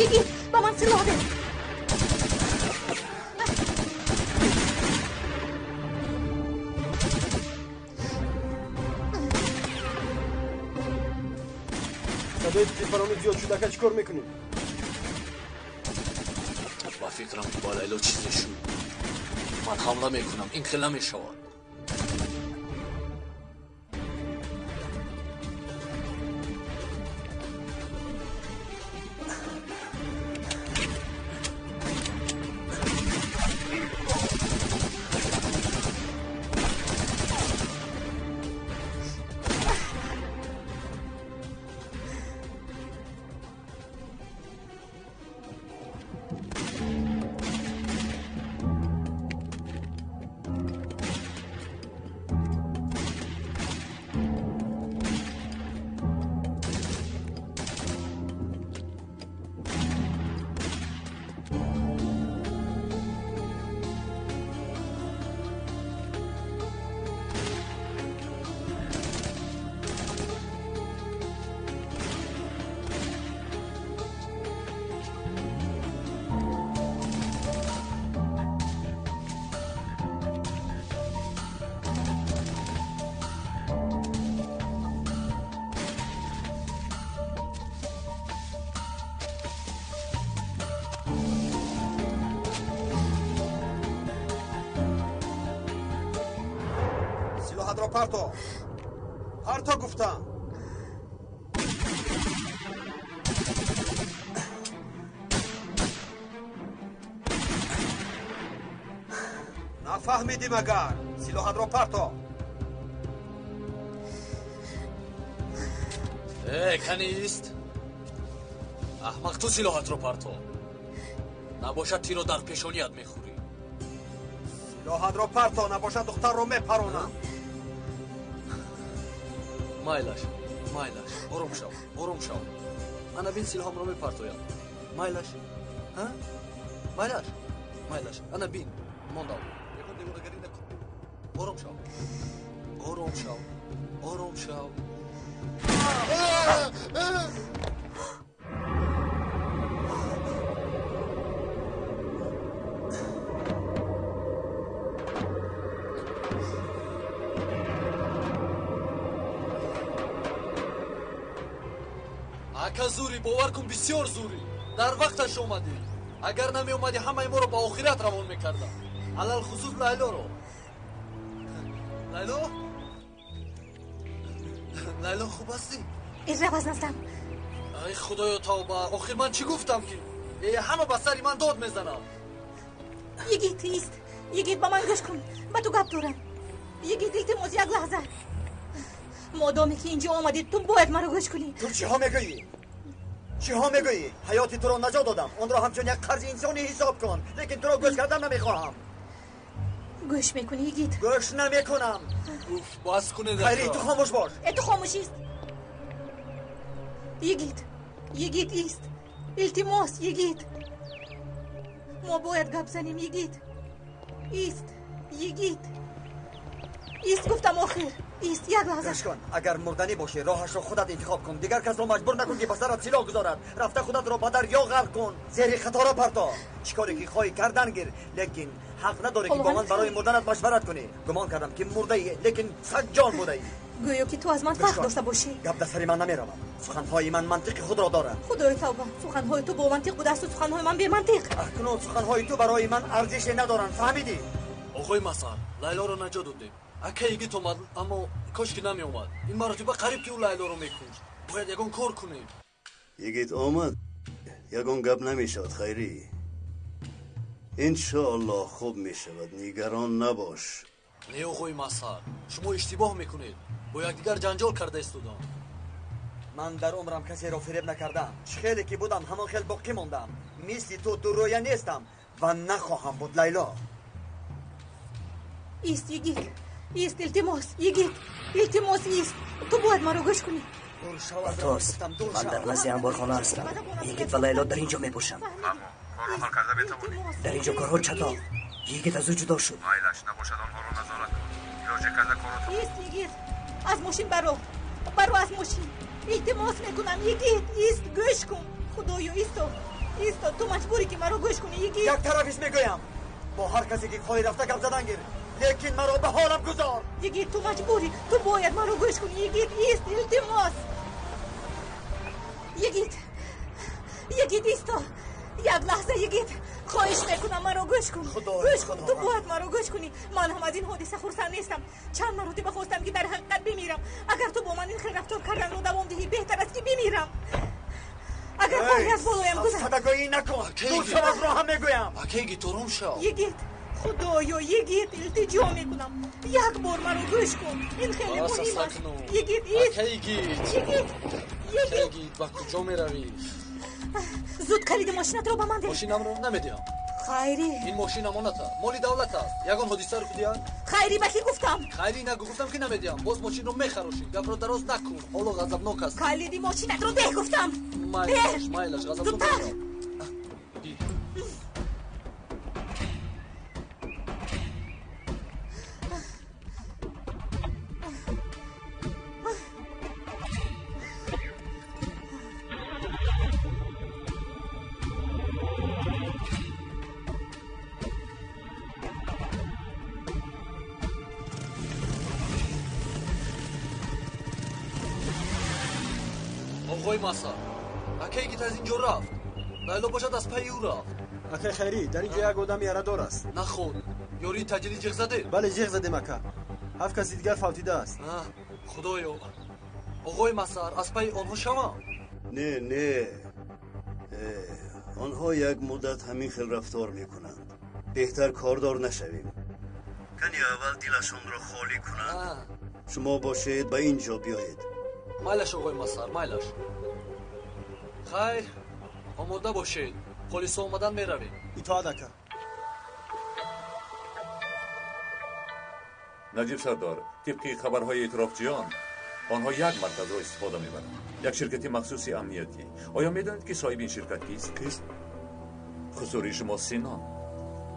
Йигит, ба ман силоҳ деҳ. Садои тирпаронӣ зиёд шуд, ака, чӣ кор мекунем? Ба фикрам, ки ба Лайло чизе шуд. Ман ҳамла мекунам, ин хел намешавад. Силоҳатро парто, парто гуфтам. Нафаҳмидӣ магар? Силоҳатро парто. Э, канист, аҳмақ, ту силоҳатро парто, набошад тиро дар пешоният мехӯрӣ. Силоҳатро парто, набошад духтарро мепаронам. Майлаш, майлаш, ором шав, ором шав. Ана бин, силоҳамро мепартоям. Майлаш, ҳа, майлаш, майлаш, ана бин, мондам. Ягон девонагарӣ накун. Ором шав, ором шав, ором шав. Ака, зурӣ, бовар кун, бисёр зурӣ. Дар вақташ омадӣ. Агар намеомадӣ, ҳамаи моро ба охират равон мекардам, алалхусус Лайлоро. Лайло, Лайло, хуб ҳастӣ? Рав аз наздам. Ай, худоё, тавба! Охир ман чӣ гуфтам, ки ҳама ба сари ман дод мезанам? Йигит, ист. Йигит, ба ман гӯш кун, ба ту гап дорам. Йигит, илтимос, як лаҳза. Модоме ки инҷо омадӣ, ту бояд маро гӯш кунӣ. Ту чиҳо мегӯӣ? Чиҳо мегӯӣ? Ҳаёти туро наҷот додам, онро ҳамчун як қарзи инсонӣ ҳисоб кун, лекин туро гӯш кардан намехоҳам. Гӯш мекунӣ, Йигит? Гӯш намекунам. Уф, бас кунед. Хайри, ту хомӯш бош. Э, ту хомӯш ист. Йигит, Йигит, ист, илтимос. Йигит, мо бояд гап занем. Йигит, ист. Йигит, ист гуфтам охир. Ист як лаҳза. Гӯш кун, агар мурданӣ бошӣ, роҳашро худат интихоб кун. Дигар касро маҷбур накун, ки ба сарат силоҳ гузорад. Рафта худатро ба дарё ғарқ кун, зери хатора парто, чӣ коре ки хоҳӣ кардан гир, лекин ҳақ надорӣ, ки бо ман барои мурданат машварат кунӣ. Гумон кардам, ки мурдаӣ, лекин сагҷон будаӣ. Гӯё ки ту аз ман фарқ дошта бошӣ. Гап дар сари ман намеравад. Суханҳои ман мантиқи худро доранд. Худои тавба, суханҳои ту бо мантиқ будаасту суханҳои ман бемантиқ. Акнун суханҳои ту барои ман арзише надоранд, фаҳмидӣ? Оғои Масар, Лайлоро наҷот додем. Ака Йигит омад, аммо кош ки намеомад. Ин маротиба қариб ки ӯ Лайлоро мекушт. Бояд ягон кор кунем. Йигит омад, ягон гап намешавад. Хайрӣ, иншоаллоҳ, хуб мешавад, нигарон набош. Не, оғои Масар, шумо иштибоҳ мекунед. Бо якдигар ҷанҷол карда истодам. Ман дар умрам касеро фиреб накардаам. Чӣ хеле ки будам, ҳамон хел боқӣ мондам. Мисли ту дуррӯя нестам ва нахоҳам буд, Лайло. Ист, Йигит, ист, илтимос. Йигит, илтимос, ист. Ту бояд маро гӯш кунӣ. Тос, ман дар назди анборхона ҳастам. Йигит ва Лайло дар ин ҷо мебошанд. Корро ҳал карда метавонӣ? Дар ин ҷо корҳо чатол. Йигит аз ӯ ҷудо шуд. Майлаш, набошад онҳоро назорат кун. Илоҷе карда корро. Ист, Йигит, аз мошин баро, баро аз мошин, илтимос мекунам. Йигит, ист, гӯш кун. Худоё, исто, Исто, ту маҷбурӣ ки маро гӯш кунӣ, Йигит. Як тарафиш мегӯям. Бо ҳар касе ки хоҳӣ рафта гап задан гир, лекин маро ба ҳолам гузор. Йигит, ту маҷбурӣ, ту бояд маро гӯш кунӣ, Йигит, ист, илтимос. Йигит, Йигит, исто. Як лаҳза, Йигит, хоҳиш мекунам, маро гӯш кун. Гӯш кун, ту бояд маро гӯш кунӣ. Ман ҳам аз ин ҳодиса хурсанд нестам. Чанд маротиба хостам ки дар ҳақиқат бимирам. Агар ту бо ман ин хел рафтор карданро давом диҳӣ, беҳтар аст ки бимирам. Агар хоҳӣ аз болоям гузар. Садагоӣ накун, дур шав аз роҳам мегӯям. Акай Йигит, ором шав. Йигит, худоё, Йигит, илтиҷо мекунам. Як бор маро гӯш кун. Ин хеле муҳим аст. Йигит, ист. Акай Йигит. Йигит, Йигит. Йигит, ба куҷо меравӣ? Зуд калиди мошинатро ба ман деҳ. Мошинамро намедиҳам. Хайрӣ. Ин мошин амонат аст, моли давлат аст. Ягон ҳодиса рух диҳад? Хайрӣ, ба кӣ гуфтам? Хайрӣ нагӯ, гуфтам ки намедиҳам. Боз мошинро мехарошӣ. Гапро дароз накун. Ҳоло ғазабнок аст. Калиди мошинатро деҳ гуфтам. Майлаш, майлаш, ғазабнок. Зудтар. Оғои Масар, акай Йигит аз ин ҷо рафт. Лайло бошад аз пайи ӯ рафт. Акай Хайрӣ, дар ин ҷо як одами ярадор аст. Наход, ёрии таҷрӣ ҷиғ задед? Бале, ҷиғ задем, ака. 7 каси дигар фавтидааст. Худоё, оғои Масар, аз пайи онҳо шавам? Не, не, онҳо як муддат ҳамин хел рафтор мекунанд. Беҳтар кордор нашавем. Кани аввал дилашонро холӣ кунанд. Шумо бошед, ба ин ҷо биёед. Майлаш, оғои Масар, майлаш. Хайр, омода бошед. Полисҳо омадан меравем. Итоат, ака. Наҷиб сардор, тибқи хабарҳои эътирофчиён, онҳо як марказро истифода мебаранд. Як ширкати махсуси амниятӣ. Оё медонед ки соҳиби ин ширкат кист? Кист? Хусури шумо Синон.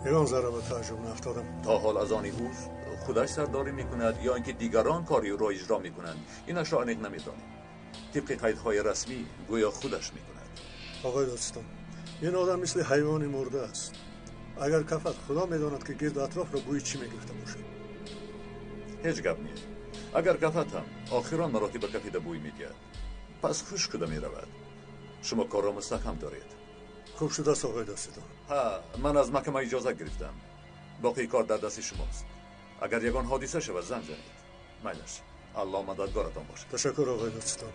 Ягон зарра ба тааҷҷуб нафтодам. То ҳол аз они ӯст, худаш сардорӣ мекунад ё ин ки дигарон кори ӯро иҷро мекунанд, инашро аниқ намедонем. Тибқи қайдҳои расмӣ гӯё худаш мекунад. Оғои додстон, ин одам мисли ҳайвони мурда аст. Агар кафад, худо медонад ки гирду атрофро бӯи чӣ мегирифта бошад. Ҳеҷ гап нест. Агар кафад ҳам охирон маротиба кафида бӯй медиҳад, пас хушк шуда меравад. Шумо корро мустаҳкам доред. Хуб шудааст, оғои додстон. Ҳа, ман аз маҳкама иҷоза гирифтам. Боқии кор дар дасти шумост. Агар ягон ҳодиса шавад, занг занед. Майлаш, Аллоҳ мададгоратон бошад. Ташаккур, оғои додстон.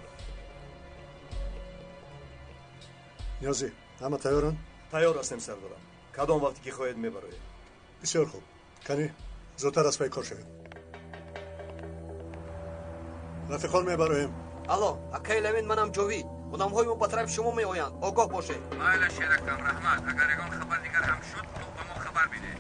Ниёзӣ, ҳама тайёранд? Тайёр ҳастем, сардорам. Кадом вақте ки хоҳед мебароед. Бисёр хуб. Кани, зудтар аз пай кор шавед. Рафиқон, мебароем. Алло, акай Левин, манам Ҷовид. Одамҳои мо ба тарафи шумо меоянд. Огоҳ бошед. Майла, шеракам, раҳмат. Агар ягон хабар дигар ҳам шуд, ту ба мо хабар бидеҳ.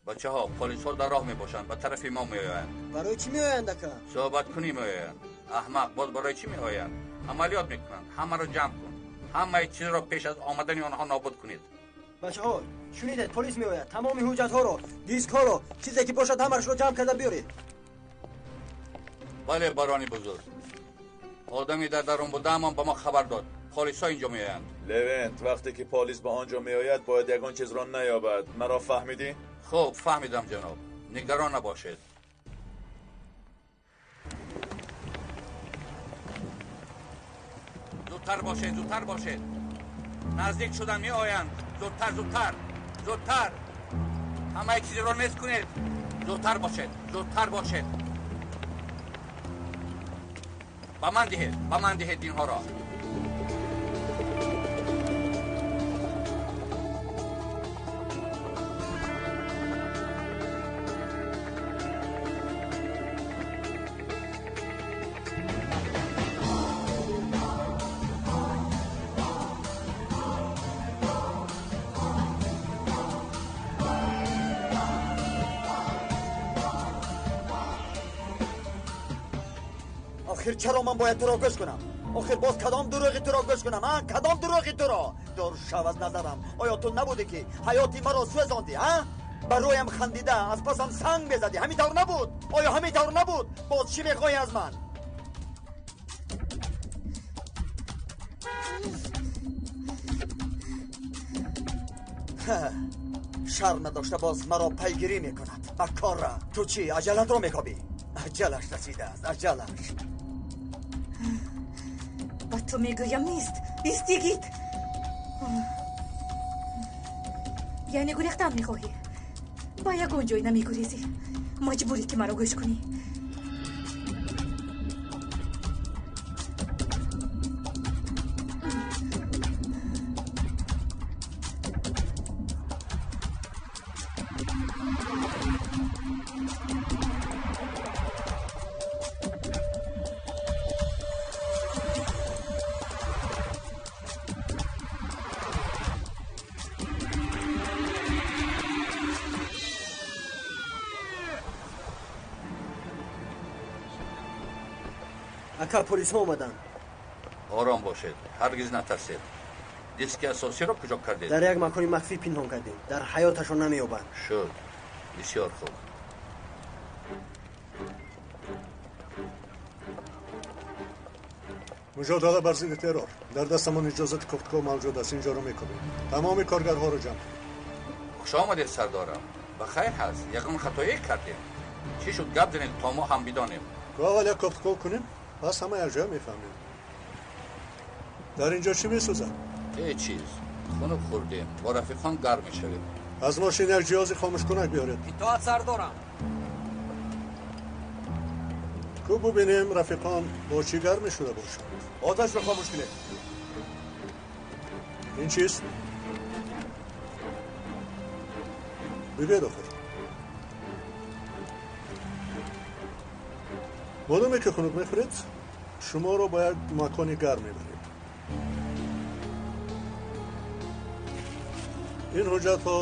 Бачаҳо, полисҳо дар роҳ мебошанд, ба тарафи мо меоянд. Барои чӣ меоянд, ака? Суҳбаткунӣ меоянд. Аҳмақ, боз барои чӣ меоянд? Амалиёт мекунанд. Ҳамаро ҷамъ кун. Ҳамаи чизро пеш аз омадани онҳо нобуд кунед. Бачаҳо, шунидед, полис меояд. Тамоми ҳуҷҷатҳоро, дискҳоро, чизе ки бошад, ҳамаашро ҷамъ карда биёред. Бале, барони бузург. Одами дар дарун будаамон ба мо хабар дод. Полисҳо инҷо меоянд. Левент, вақте ки полис ба он ҷо меояд, бояд ягон чизро наёбад. Маро фаҳмидӣ? Хуб, фаҳмидам, ҷаноб. Нигарон набошед. Зудтар бошед, зудтар бошед. Наздик шуда меоянд. Зудтар, зудтар, зудтар. Ҳамаи чизро нест кунед. Зудтар бошед, зудтар бошед. Ба ман диҳед, ба ман диҳед инҳоро. Охир чаро ман бояд туро гӯш кунам? Охир боз кадом дурӯғи туро гӯш кунам, а? Кадом дурӯғи туро? Дур шав аз назарам. Оё ту набудӣ ки ҳаёти маро сӯзондӣ, а? Ба рӯям хандида аз пасам санг мезадӣ. Ҳамин тавр набуд? Оё ҳамин тавр набуд? Боз чӣ мехоҳӣ аз ман? Шарм надошта боз маро пайгирӣ мекунад. Маккора, ту чӣ аҷалатро мекобӣ? Аҷалаш расидааст, аҷалаш. Ба ту мегӯям, ист, ист, йигит. Яъне гурехтан мехоҳӣ? Ба ягон ҷой намегурезӣ. Маҷбурӣ ки маро гӯш кунӣ. Ака, полисҳо омаданд. Ором бошед, ҳаргиз натарсед. Диски асосиро куҷо кардед? Дар як макони махфӣ пинҳон кардем. Дар ҳаёташон намеёбанд. Шуд. Бисёр хуб. Муҷодала бар зидди террор. Дар дастамон иҷозати кофтуков мавҷуд аст. Инҷоро мекунем. Тамоми коргарҳоро ҷамъ кунед. Хуш омадед, сардорам. Ба хайр ҳаст. Ягон хатое кардем? Чӣ шуд? Гап занед, то мо ҳам бидонем. Ку аввал як кофтуков кунем, пас ҳама якҷоя мефаҳмем. Дар инҷо чӣ месӯзад? Ҳеҷ чиз. Хунук хӯрдем. Бо рафиқон гарм мешавем. Аз мошин як ҷиҳози хомӯшкунак биёред. Итоат, сардорам. Ку бубинем рафиқон бо чӣ гарм мешуда бошанд. Оташро хомӯш кунед. Ин чист? Бигӯед охир. Модоме ки хунук мехӯред, шуморо ба як макони гарм мебарем. Ин ҳуҷҷатҳо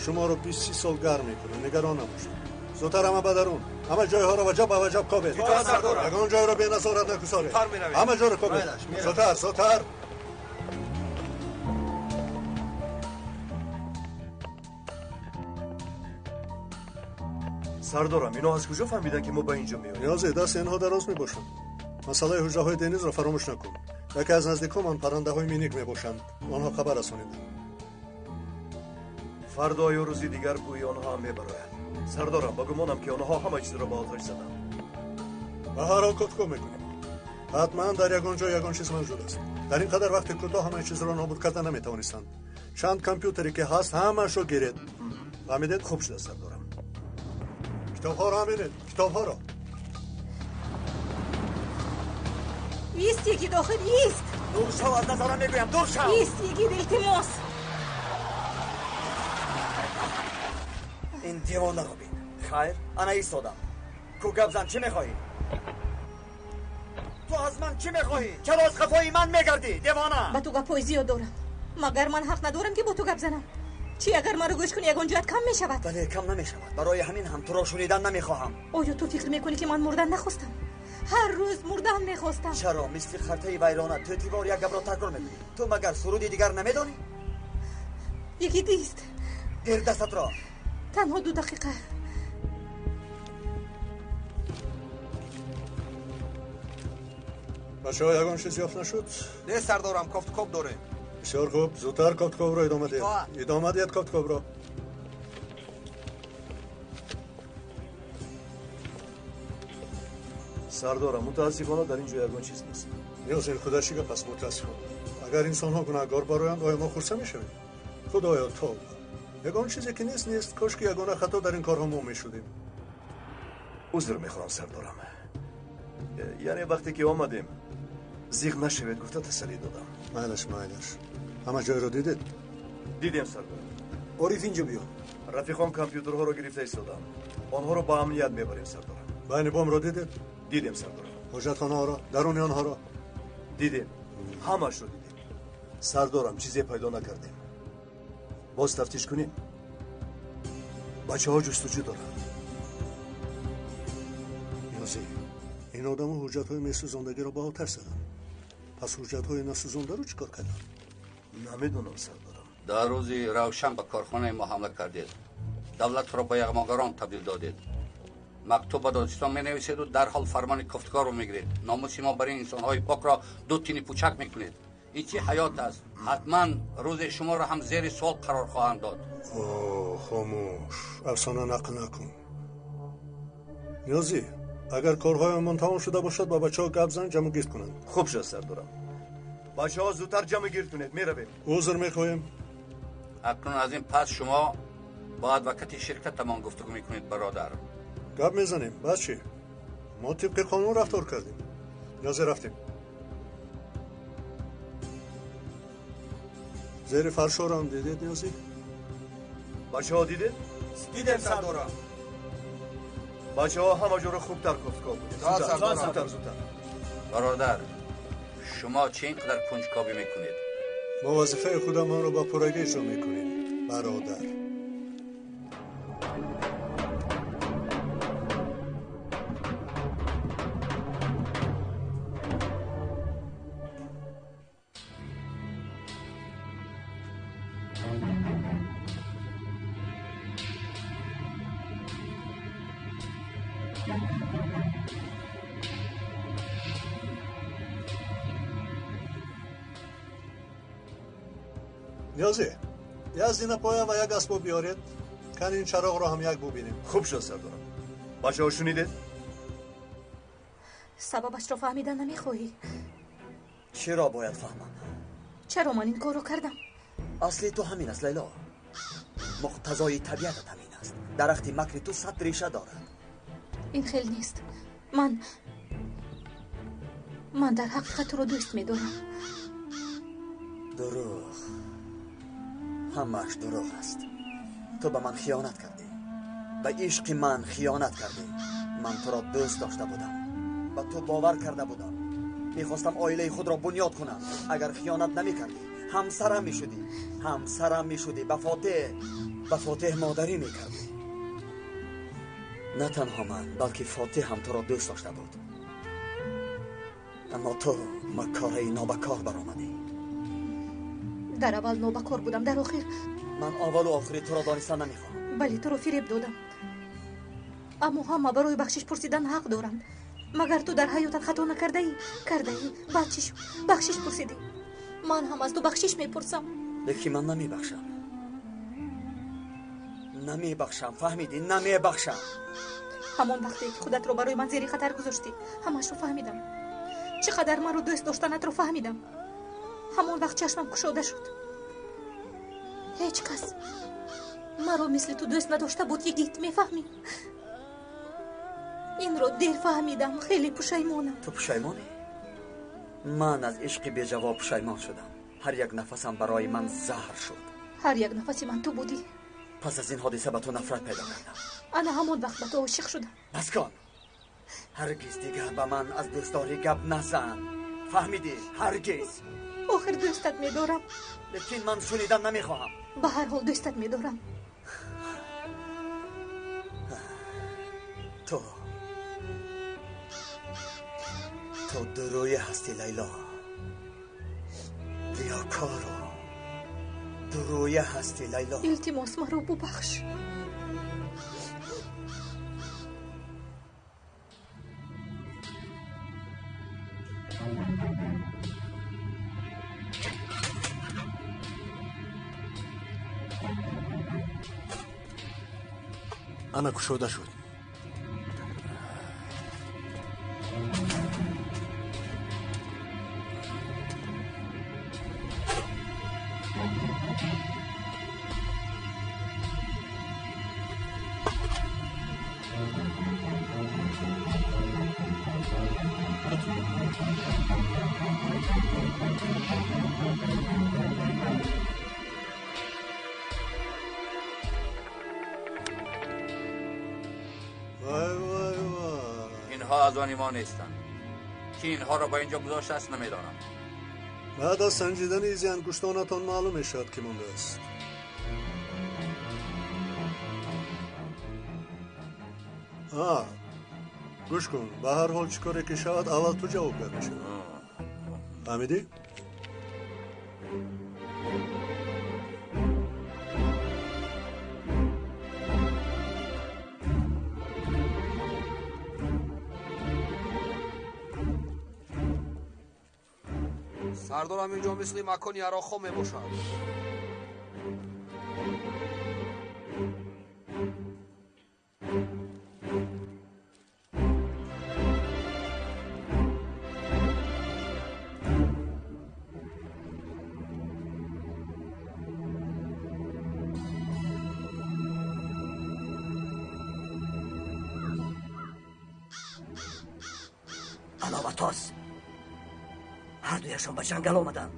шуморо 20 сол гарм мекунанд. Нигарон набошед. Зудтар ҳама ба дарун. Ҳама ҷойҳоро ваҷаб ба ваҷаб кобед. Ягон ҷойро беназорат накусоред. Ҳама ҷойро кобед. Зудтар, зудтар. Сардорам, ино аз куҷо фаҳмиданд, ки мо ба инҷо меоем? Ниёзе, дасти инҳо дароз мебошанд. Масъалаи ҳуҷраҳои Денизро фаромӯш накун. Яке аз наздикомон паррандаҳои миник мебошанд. Онҳо хабар расониданд. Фардо ё рӯзи дигар бӯи онҳо ҳам мебарояд. Сардорам, ба гумонам, ки онҳо ҳама чизро ба оташ заданд. Ба ҳар ҳол кофтуков мекунем. Ҳатман дар ягон ҷой ягон чиз мавҷуд аст. Дар ин қадар вақти кӯтоҳ ҳамаи чизро нобуд карда наметавонистанд. Чанд компютере ки ҳаст, ҳамаашро гиред. Фаҳмидед? Хуб шуда, сардорам. Китобҳоро ҳам бинед, китобҳоро. Ист, йигит, охир, ист. Дур шав, аз назарам мегӯям, дур шав. Ист, йигит, илтимос. Ин девонаро бин. Хайр, ана истодам. Ку гап зан, чӣ мехоҳӣ? Ту аз ман чӣ мехоҳӣ? Чаро аз қафои ман мегардӣ, девона? Ба ту гапҳои зиёд дорам. Магар ман ҳақ надорам, ки бо ту гап занам? Чӣ агар маро гӯш кунӣ, ягон ҷоят кам мешавад? Бале, кам намешавад. Барои ҳамин ҳам туро шунидан намехоҳам. Оё ту фикр мекунӣ, ки ман мурдан нахостам? Ҳар рӯз мурдан мехостам. Чаро мисли хартаи вайрона тӯтивор як гапро такрор мекунӣ? Ту магар суруди дигар намедонӣ? Йигит, ист. Гир дастатро. Танҳо 2 дақиқа. Бачаҳо, ягон чиз ёфт нашуд? Не, сардорам, кофтукоб дорем. Бисёр хуб, зудтар кофтуковро идома диҳед. Идома диҳед кофтуковро. Сардорам, мутаассифона дар ин ҷо ягон чиз нест. Ниёз, ин худаш чӣ гап аст, мутаассифона? Агар инсонҳо гунаҳкор бароянд, оё мо хурсанд мешавем? Худоё, тавба. Ягон чизе ки нест, нест. Кош ки ягона хато дар ин корҳо мо мешудем. Узр мехоҳам, сардорам. Яъне вақте ки омадем, зиғ нашавед гуфта тасаллӣ додам. Майлаш, майлаш. Ҳама ҷойро дидед? Дидем, сардор. Ориф, инҷо биё. Рафиқон компютерҳоро гирифта истоданд. Онҳоро ба амният мебарем, сардорам. Байни бомро дидед? Дидем, сардорам. Ҳоҷатхонаҳоро, даруни онҳоро? Дидем. Ҳамаашро дидем. Сардорам, чизе пайдо накардем. Боз тафтиш кунем. Бачаҳо ҷустуҷӯ доранд. Ниёзӣ, ин одамо ҳуҷҷатҳои месӯзондагиро ба оташ заданд. Пас ҳуҷҷатҳои насӯзондаро чӣ кор карданд? Намедонам, сардорам. Дар рӯзи равшан ба корхонаи мо ҳамла кардед. Давлатро ба яғмогарон табдил додед. Мактуб ба додистон менависеду дарҳол фармони кофтукорро мегиред. Номуси мо бар ин инсонҳои покро ду тини пучак мекунед. Ин чӣ ҳаёт аст? Ҳатман рӯзе шуморо ҳам зери суол қарор хоҳанд дод. О, хомӯш, афсона нақл накун. Ниёзӣ, агар корҳоямон тамом шуда бошад, ба бачаҳо гап зан, ҷамъу гирд кунанд. Хуб шуд, сардорам. Бачаҳо, зудтар ҷамъу гирд кунед, меравем. Узр мехоҳем. Акнун аз ин пас шумо бо адвокати ширкатамон гуфтугӯ мекунед, бародар. Гап мезанем. Баъд чӣ? Мо тибқи қонун рафтор кардем. Ниёзе, рафтем. Зери фаршорам дидед, Ниёзӣ? Бачаҳо, дидед? Дидем, сардорам. Бачаҳо, ҳама ҷоро хубтар кофтков кунед. Зудтар, зудтар. Бародар, шумо чӣ ин қадар кунҷкобӣ мекунед? Мо вазифаи худамонро ба пуррагӣ иҷро мекунем, бародар. Ниёзӣ, як зинапоя ва як асбоб биёред, кани ин чароғро ҳам як бубинем. Хуб шуд, сардорам. Бачаҳо, шунидед? Сабабашро фаҳмида намехоҳӣ. Чиро бояд фаҳмам? Чаро ман ин корро кардам? Асли ту ҳамин аст, Лайло. Муқтазои табиатат ҳамин аст. Дарахти макри ту 100 реша дорад. Ин хел нест. Ман дар ҳақиқат туро дӯст медорам. Дурӯғ, ҳамааш дурӯғ аст. Ту ба ман хиёнат кардӣ, ба ишқи ман хиёнат кардӣ. Ман туро дӯст дошта будам, ба ту бовар карда будам. Мехостам оилаи худро бунёд кунам. Агар хиёнат намекардӣ, ҳамсарам мешудӣ, ҳамсарам мешудӣ, ба Фотеҳ модарӣ мекардӣ. На танҳо ман, балки Фотеҳ ҳам туро дӯст дошта буд. Аммо ту маккораи нобакор баромадӣ. Дар аввал нобакор будам, дар охир. Ман аввалу охири туро дониста намехоҳам. Бале, туро фиреб додам. Аммо ҳама барои бахшиш пурсидан ҳақ доранд. Магар ту дар ҳаётат хато накардаӣ? Кардаӣ. Баъд чӣ шуд? Бахшиш пурсидӣ. Ман ҳам аз ту бахшиш мепурсам. Лекин ман намебахшам. Намебахшам, фаҳмидӣ? Намебахшам. Ҳамон вақте ки худатро барои ман зери хатар гузоштӣ, ҳамаашро фаҳмидам. Чӣ қадар маро дӯст доштанатро фаҳмидам. Ҳамон вақт чашмам кушода шуд. Ҳеҷ кас маро мисли ту дӯст надошта буд, Йигит, мефаҳмӣ? Инро дер фаҳмидам, хеле пушаймонам. Ту пушаймонӣ? Ман аз ишқи беҷавоб пушаймон шудам. Ҳар як нафасам барои ман заҳр шуд. Ҳар як нафаси ман ту будӣ. Пас аз ин ҳодиса ба ту нафрат пайдо кардам. Ана ҳамон вақт ба ту ошиқ шудам. Бас кун. Ҳаргиз дигар ба ман аз дӯстдорӣ гап назан. Фаҳмидӣ? Ҳаргиз. Охир дӯстат медорам. Лекин ман шунидан намехоҳам. Ба ҳар ҳол дӯстат медорам. Ту дурӯя ҳастӣ, Лайло. Риёкору дурӯя ҳастӣ, Лайло. Илтимос, маро бубахш. Ана кушода шуд. اینها از آن ما نیستند. کی اینها را با اینجا گذاشته است نمیدانم. بعد از سنجیدن ایزی انگشتانتان معلوم میشود که مونده است. گوش کن، به هر حال چیکار که شود اول تو جواب میشی. فهمیدی؟ Сардорам, инҷо мисли макони ароқхо мебошад. Аловатос ҳардуяшон ба ҷангал омаданд.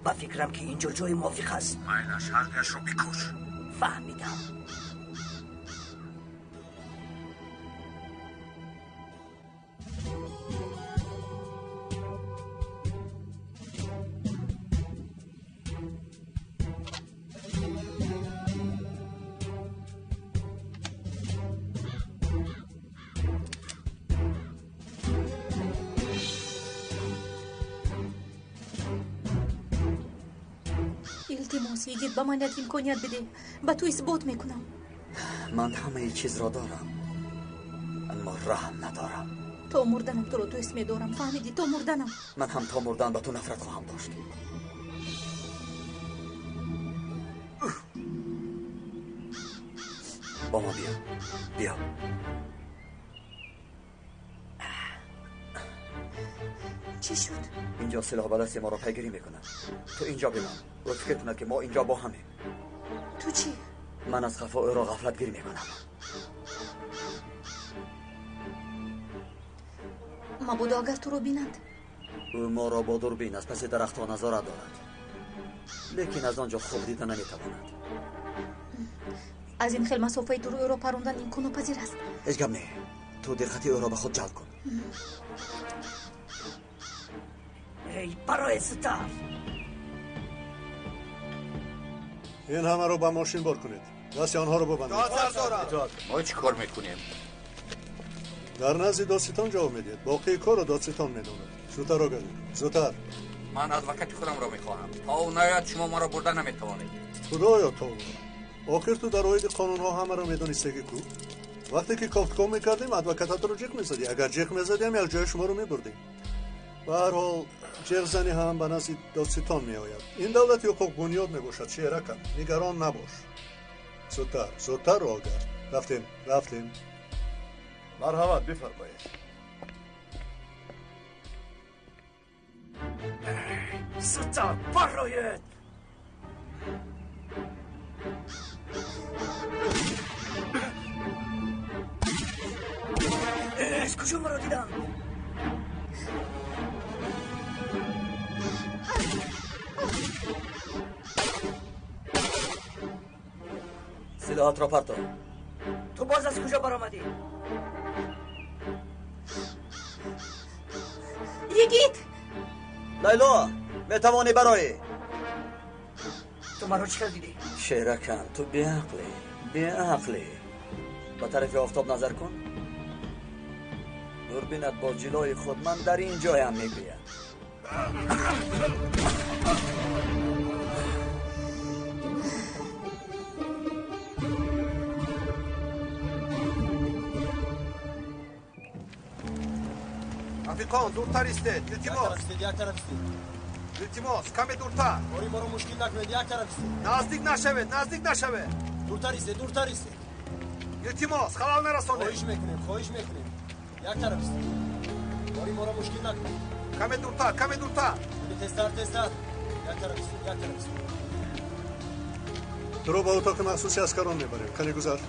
Ба фикрам, ки инҷо ҷои мувофиқ аст. Майлаш, ҳардуяшро бикуш. Фаҳмидам. Илтимос, йигит, ба ман як имконият бидеҳ. Ба ту исбот мекунам. Ман ҳамаи чизро дорам, аммо раҳм надорам. То мурданам туро дӯст медорам, фаҳмидӣ? То мурданам. Ман ҳам то мурдан ба ту нафрат хоҳам дошт. Бо мо биё, биё. Чӣ шуд? Инҷо силоҳ ба дасти моро пайгирӣ мекунад. Ту инҷо бимон. Ӯ фикр кунад, ки мо инҷо бо ҳамем. Ту чӣ? Ман аз қафо ӯро ғафлатгир мекунам. Мабодо агар туро бинанд. Ӯ моро бо дурбин аз паси дарахтҳо назорат дорад, лекин аз он ҷо хуб дида наметавонад. Аз ин хел масофаи дур ӯро парондан имконнопазир аст. Ҳеҷ гап не, ту диққати ӯро ба худ ҷалб кун. Эй, барои зудтар! Ин ҳамаро ба мошин бор кунед, дасти онҳоро бибандед. Мо чӣ кор мекунем? Дар назди додситон ҷавоб медиҳед. Боқии корро додситон медонад. Зудтар огардед, зудтар. Ман адвокати худамро мехоҳам. То ӯ наояд, шумо маро бурда наметавонед. Худоё, тавба! Охир ту дар оиди қонунҳо ҳамаро медонистагӣ ку? Вақте ки кофтков мекардем, адвокататро ҷиқ мезадӣ. Агар ҷиқ мезадиам, якҷоя шуморо мебурдем. Ба ҳар ҳол, ҷиғзанӣ ҳам ба назди додситон меояд. Ин давлати ҳуқуқбунёд мебошад, шеъракам. Нигарон набош. Зудтар, зудтар роҳ гард. Рафтем, рафтем. Марҳамат, бифармоед. Зудтар бароед! Аз куҷо маро диданд? Силоҳатро парто. Ту боз аз куҷо баромадӣ? Йигит! Лайло, метавонӣ бароӣ. Ту маро чӣ хел дидӣ? Шеракам, ту беақлӣ, беақлӣ. Ба тарафи офтоб назар кун. Дурбинат бо ҷилои худ ман дар ин ҷоям мегӯяд. Рафиқон, дуртар истед, илтимос. Як тараф истед. Илтимос, каме дуртар. Кори моро мушкил накунед, як тараф истед. Наздик нашавед, наздик нашавед. Дуртар истед, дуртар истед. Илтимос, халал нарасонед. Хоҳиш мекунем, хоҳиш мекунем. Як тараф истед. Кори моро мушкил накунед. Каме дуртар, каме дуртар. Тезтар, тезтар. Як тараф истед, як тараф истед. Туро ба утоқи махсуси аскарон мебарем. Кане гузар.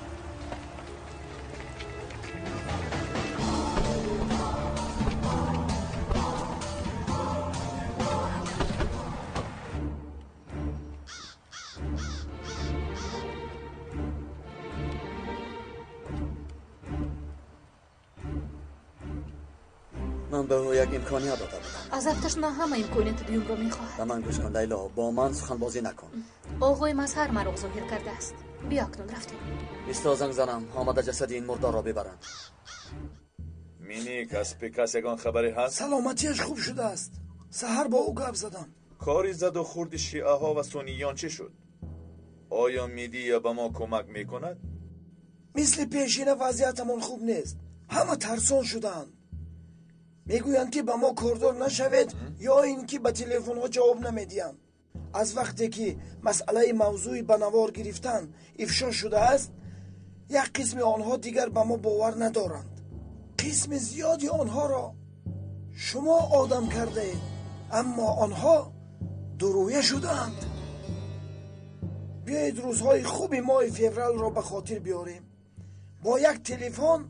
Ман ба ӯ як имконият дода будам. Аз афташ на ҳама имконияти дуюмро мехоҳад. Ба ман гӯш кун, Лайло, бо ман суханбозӣ накун. Оғои Мазҳар маро зоҳир кардааст. Биё, акнун рафтем. Исто, занг занам, омада ҷасади ин мурдорро бибаранд. Миник, аз Пекас ягон хабаре ҳаст? Саломатиаш хуб шудааст. Саҳар бо ӯ гап задам. Кори заду хурди шиаҳо ва сунниён чӣ шуд? Оё Мидия ба мо кӯмак мекунад? Мисли пешина вазъиятамон хуб нест. Ҳама тарсон шудаанд. Мегӯянд, ки ба мо кордор нашавед ё ин ки ба телефонҳо ҷавоб намедиҳанд. Аз вақте ки масъалаи мавзӯи ба навор гирифтан ифшо шудааст, як қисми онҳо дигар ба мо бовар надоранд. Қисми зиёди онҳоро шумо одам кардаед, аммо онҳо дурӯя шудаанд. Биёед рӯзҳои хуби моҳи февралро ба хотир биёрем. Бо як телефон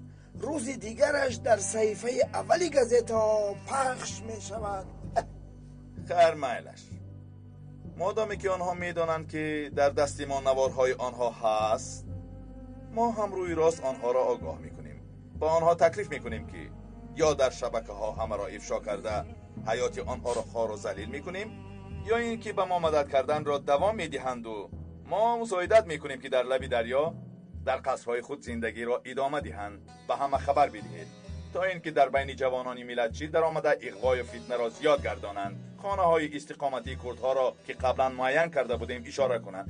рӯзи дигараш дар саҳифаи аввали газетаҳо пахш мешавад. Хайр, майлаш. Модоме ки онҳо медонанд, ки дар дасти мо наворҳои онҳо ҳаст, мо ҳам рӯи рост онҳоро огоҳ мекунем. Ба онҳо таклиф мекунем, ки ё дар шабакаҳо ҳамаро ифшо карда ҳаёти онҳоро хору залил мекунем, ё ин ки ба мо мадад карданро давом медиҳанду мо мусоидат мекунем, ки дар лаби дарё дар қасрҳои худ зиндагиро идома диҳанд. Ба ҳама хабар бидиҳед, то ин ки дар байни ҷавонони миллатчӣ даромада иғвою фитнаро зиёд гардонанд. Хонаҳои истиқоматии курдҳоро, ки қаблан муайян карда будем, ишора кунанд,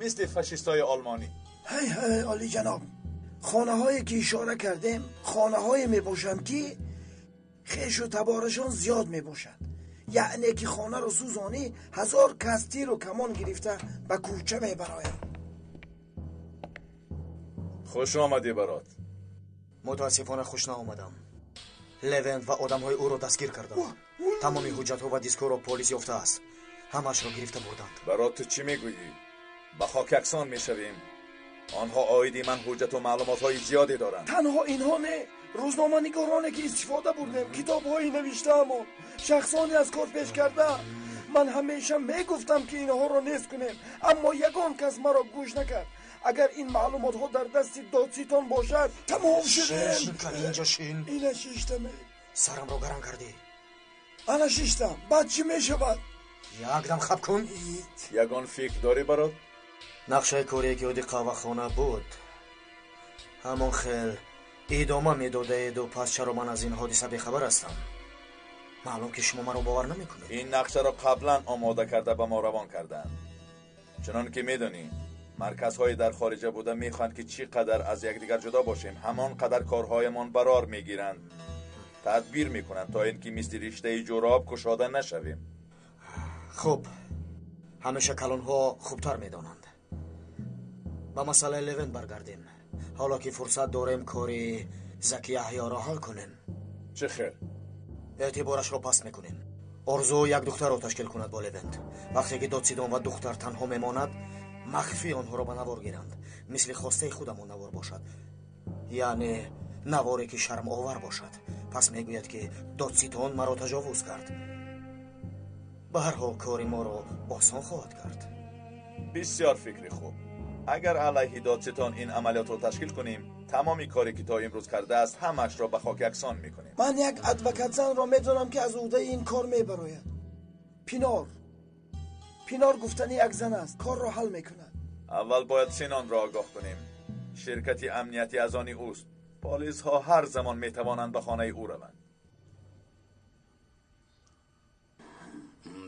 мисли фашистҳои олмонӣ. Ҳай ҳай, олиҷаноб, хонаҳое ки ишора кардем хонаҳое мебошанд, ки хешу таборашон зиёд мебошад. Яъне ки хонаро сӯзонӣ, 1000 кас тиру камон гирифта ба кӯча мебароянд. Хуш омадӣ, барот. Мутаассифона хуш наомадам. Левент ва одамҳои ӯро дастгир карданд. Тамоми ҳуҷҷатҳо ва дискҳоро полис ёфтааст. Ҳамаашро гирифта бурданд. Барот, ту чӣ мегӯӣ? Ба хок яксон мешавем. Онҳо оиди ман ҳуҷҷату маълумотҳои зиёде доранд. Танҳо инҳо не, рӯзноманигороне ки истифода бурдем, китобҳои навиштаамон, шахсоне аз кор пеш карда. Ман ҳамеша мегуфтам, ки инҳоро нест кунем, аммо ягон кас маро гӯш накард. Агар ин маълумотҳо дар дасти додситон бошад, тамом шудем. Шин, инҷо шин. Ина шиштам. Сарамро гарм кардӣ. Ана шиштам. Баъд чӣ мешавад? Якдам хаб кун. Ягон фикр дорӣ, барот? Нақшаи корие ки оди қаҳвахона буд, ҳамон хел идома медодаеду пас чаро ман аз ин ҳодиса бехабар ҳастам? Маълум ки шумо маро бовар намекунед. Ин нақшаро қаблан омода карда ба мо равон карданд. Чунон ки медонӣ, марказҳои дар хориҷа буда мехоҳанд, ки чӣ қадар аз якдигар ҷудо бошем, ҳамон қадар корҳоямон барор мегиранд. Тадбир мекунанд, то ин ки мисли риштаи ҷӯроб кушода нашавем. Хуб, ҳамеша калонҳо хубтар медонанд. Ба масъалаи Левент баргардем. Ҳоло ки фурсат дорем, кори Заки Яҳёро ҳал кунем. Чӣ хел? Эътиборашро паст мекунем. Орзу як духтарро ташкил кунад бо Левент. Вақте ки додсидон ва духтар танҳо мемонад, махфӣ онҳоро ба навор гиранд, мисли хостаи худамон навор бошад, яъне наворе ки шармовар бошад. Пас мегӯяд, ки додситон маро таҷовуз кард. Ба ҳар ҳол кори моро осон хоҳад кард. Бисёр фикри хуб. Агар алайҳи додситон ин амалиётро ташкил кунем, тамоми коре ки то имрӯз кардааст, ҳамаашро ба хок яксон мекунем. Ман як адвокатзанро медонам, ки аз уҳдаи ин кор мебарояд. Пинор. Пинор гуфтани як зан аст, корро ҳал мекунад. Аввал бояд Синонро огоҳ кунем. Ширкати амниятӣ аз они ӯст. Полисҳо ҳар замон метавонанд ба хонаи ӯ раванд.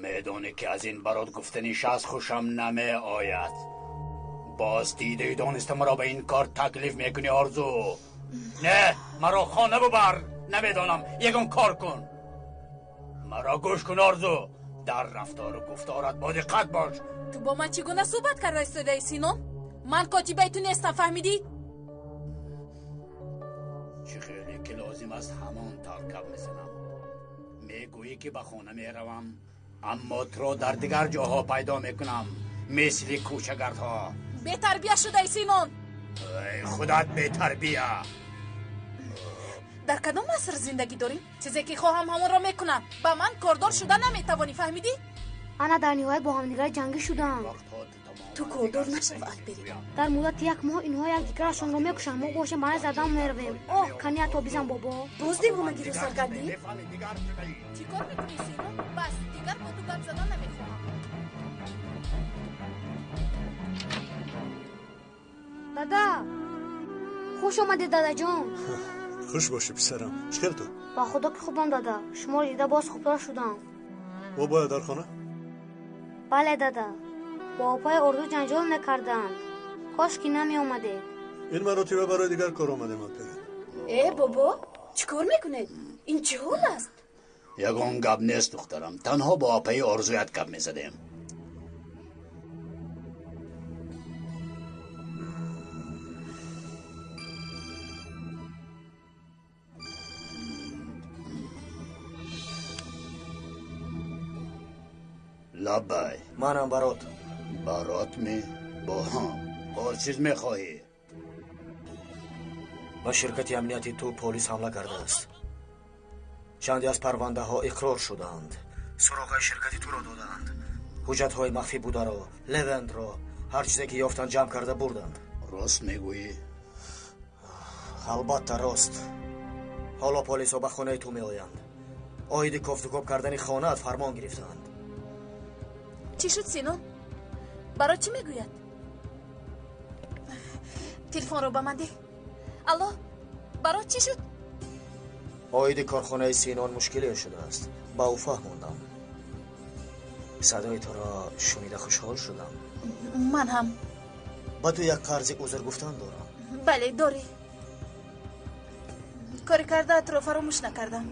Медонӣ, ки аз ин барот гуфтани шахс хушам намеояд. Боз дидаи дониста маро ба ин кор таклиф мекунӣ, Орзу. Не, маро хона бубар. Намедонам, ягон кор кун. Маро гӯш кун, Орзу. Дар рафтору гуфторат бо диққат бош. Ту бо ман чӣ гуна суҳбат карда истодаӣ, Синон? Ман котибаи ту нестам, фаҳмидӣ? Чӣ хеле ки лозим аст, ҳамон тавр гап мезанам. Мегӯӣ, ки ба хона меравам, аммо туро дар дигар ҷоҳо пайдо мекунам, мисли кӯчагардҳо. Бетарбия шудаӣ, Синон. Худат бетарбия. Дар кадом аср зиндагӣ дорем? Чизе ки хоҳам, ҳамонро мекунам. Ба ман кордор шуда наметавонӣ, фаҳмидӣ? Ана дар ниҳоят бо ҳамдигар ҷангӣ шуданд. Ту кордор нашав, Алберик. Дар муддати як моҳ инҳо якдигарашонро мекушанд. Мо бошем ба назди адам меравем. Оҳ, кания то бизан, бобо. Боз девонагиро сар кардӣ? Чӣ кор мекунӣ, Синон? Бас, дигар бо ту гап задан намехоҳам. Дада, хуш омадед, дадаҷон. Хуш бошӣ, писарам. Чӣ хел ту? Ба худо ки хубам, дада. Шуморо дида боз хубтар шудам. Бобоя дар хона? Бале, дада. Бо опаи Орзу ҷанҷол мекарданд. Кош ки намеомадед. Ин маротиба барои дигар кор омадем, Алперин. Э, бобо, чӣ кор мекунед? Ин чӣ ҳол аст? Ягон гап нест, духтарам. Танҳо бо апаи Орзуят гап мезадем. Лаббай. Манам Барот. Барот ми? Бо ҳам. Боз чиз мехоҳӣ? Ба ширкати амнияти ту полис ҳамла кардааст. Чанде аз парвандаҳо иқрор шудаанд. Суроғаи ширкати туро додаанд. Ҳуҷҷатҳои махфӣ бударо, Левендро, ҳар чизе ки ёфтанд ҷамъ карда бурданд. Рост мегӯӣ? Албатта рост. Ҳоло полисҳо ба хонаи ту меоянд. Оиди кофтукоб кардани хонаат фармон гирифтаанд. Чӣ шуд, Синон? Барот чӣ мегӯяд? Телефонро ба ман деҳ. Алло, Барот чӣ шуд? Оиди корхонаи Синон мушкиле шудааст. Ба ӯ фаҳмондам. Садои туро шунида хушҳол шудам. Ман ҳам. Ба ту як қарзи узр гуфтан дорам. Бале, дорӣ. Кори кардаатро фаромӯш накардам.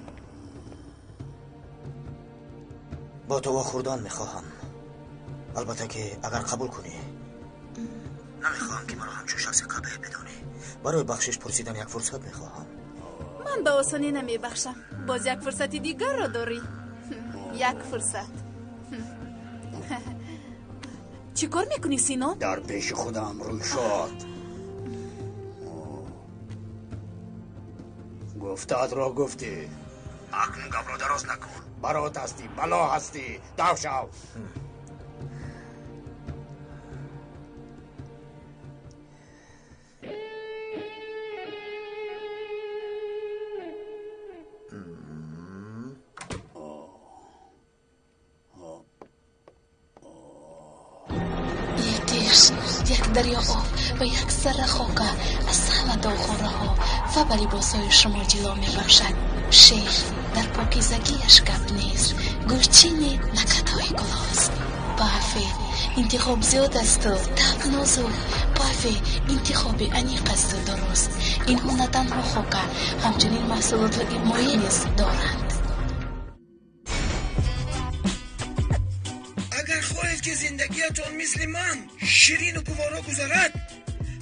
Бо ту вохӯрдан мехоҳам. Албатта ки агар қабул кунӣ. Намехоҳам ки маро ҳамчун шахси қабеҳ бидонӣ. Барои бахшиш пурсидан як фурсат мехоҳам. Ман ба осонӣ намебахшам. Боз як фурсати дигарро дорӣ. Як фурсат. Чӣ кор мекунӣ, Синон? Дар пеши худам рӯйшод. Гуфтаатро гуфтӣ. Акнун гапро дароз накун. Барот ҳастӣ, бало ҳастӣ. Дав шав. Як дарё об ва як зарра хока аз ҳама доғхораҳо ва ба либосҳои шумо ҷило мебахшад. Шер дар покизагиаш гап нест, гулчини накатҳои гулост. Пафе интихоб зиёд асту таб нозук. Пафе интихоби аниқ асту дуруст. Инҳо на танҳо хока, ҳамчунин маҳсулоти моеъ низ доранд. Агар хоҳед ки зиндагиятон мисли ман ширину гуворо гузарад,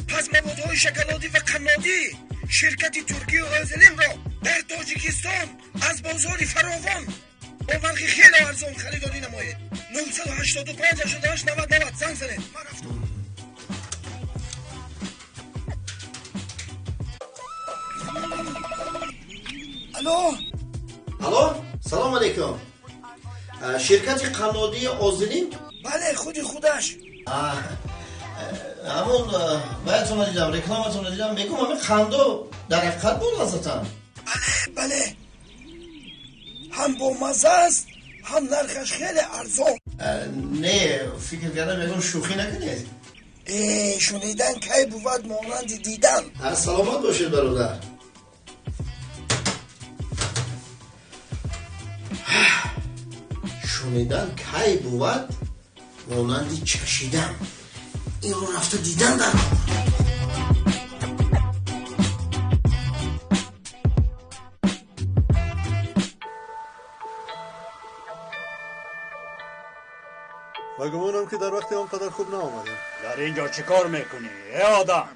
пас маводҳои шоколадӣ ва қаннодӣ ширкати туркию Озилимро дар Тоҷикистон аз бозори фаровон бо нархи хеле арзон харидорӣ намоед. 985 88 90 90 занг занед. Ман рафтам. Алло, алло, салом алейкум. Ширкати қаннодии Озилим? Бале, худи худаш. Ҳамон ваятонро дидам, рекламатонро дидам. Мегӯм, ҳамин қандо дар ҳақиқат болаззатанд? Бале, бале, ҳам бомазза аст, ҳам нархаш хеле арзон. Не, фикр кардам, мегӯм шӯхӣ накунед. Шунидан кай бувад монанди дидан. Саломат бошед, бародар. Шунидан кай бувад монанди чашидан. Инро рафта дидан дар кор. Ба гумонам ки дар вақти он қадар хуб наомадем. Дар ин ҷо чӣ кор мекунӣ, э одам?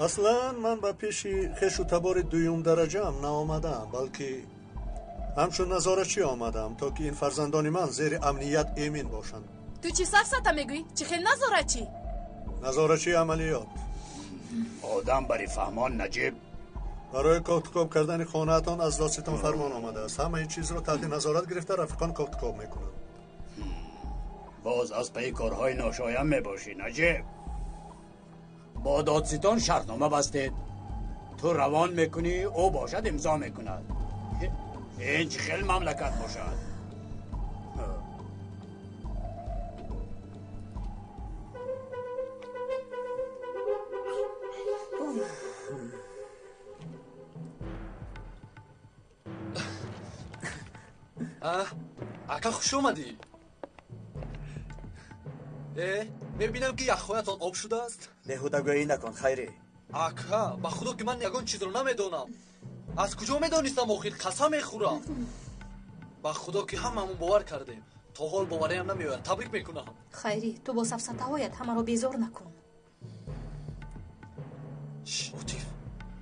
Аслан ман ба пеши хешу табори дуюм дараҷаам наомадаам, балки ҳамчун назорачӣ омадаам, то ки ин фарзандони ман зери амният эмин бошанд. Ту чӣ сафсата мегӯӣ? Чӣ хел назорачӣ? Назорачии амалиёт. Одам бари фаҳмон, Наҷиб. Барои кофтукоб кардани хонаатон аз додситон фармон омадааст. Ҳамаи чизро таҳти назорат гирифта рафиқон кофтукоб мекунанд. Боз аз пайи корҳои ношоям мебошӣ, Наҷиб. Бо додситон шартнома бастед. Ту равон мекунӣ, ӯ бошад имзо мекунад. Ин чӣ хел мамлакат бошад? Ака, хуш омадӣ. Мебинам ки яхҳоятон об шудааст. Беҳудагӯӣ накун, Хайрӣ. Ака, ба худо ки ман ягон чизро намедонам. Аз куҷо медонистам охир? Қасам мехӯрам. Ба худо ки ҳамамон бовар кардем. То ҳол бовариам намеояд. Табрик мекунам. Хайрӣ, ту бо сафсатаҳоят ҳамаро безор накун. Отиф,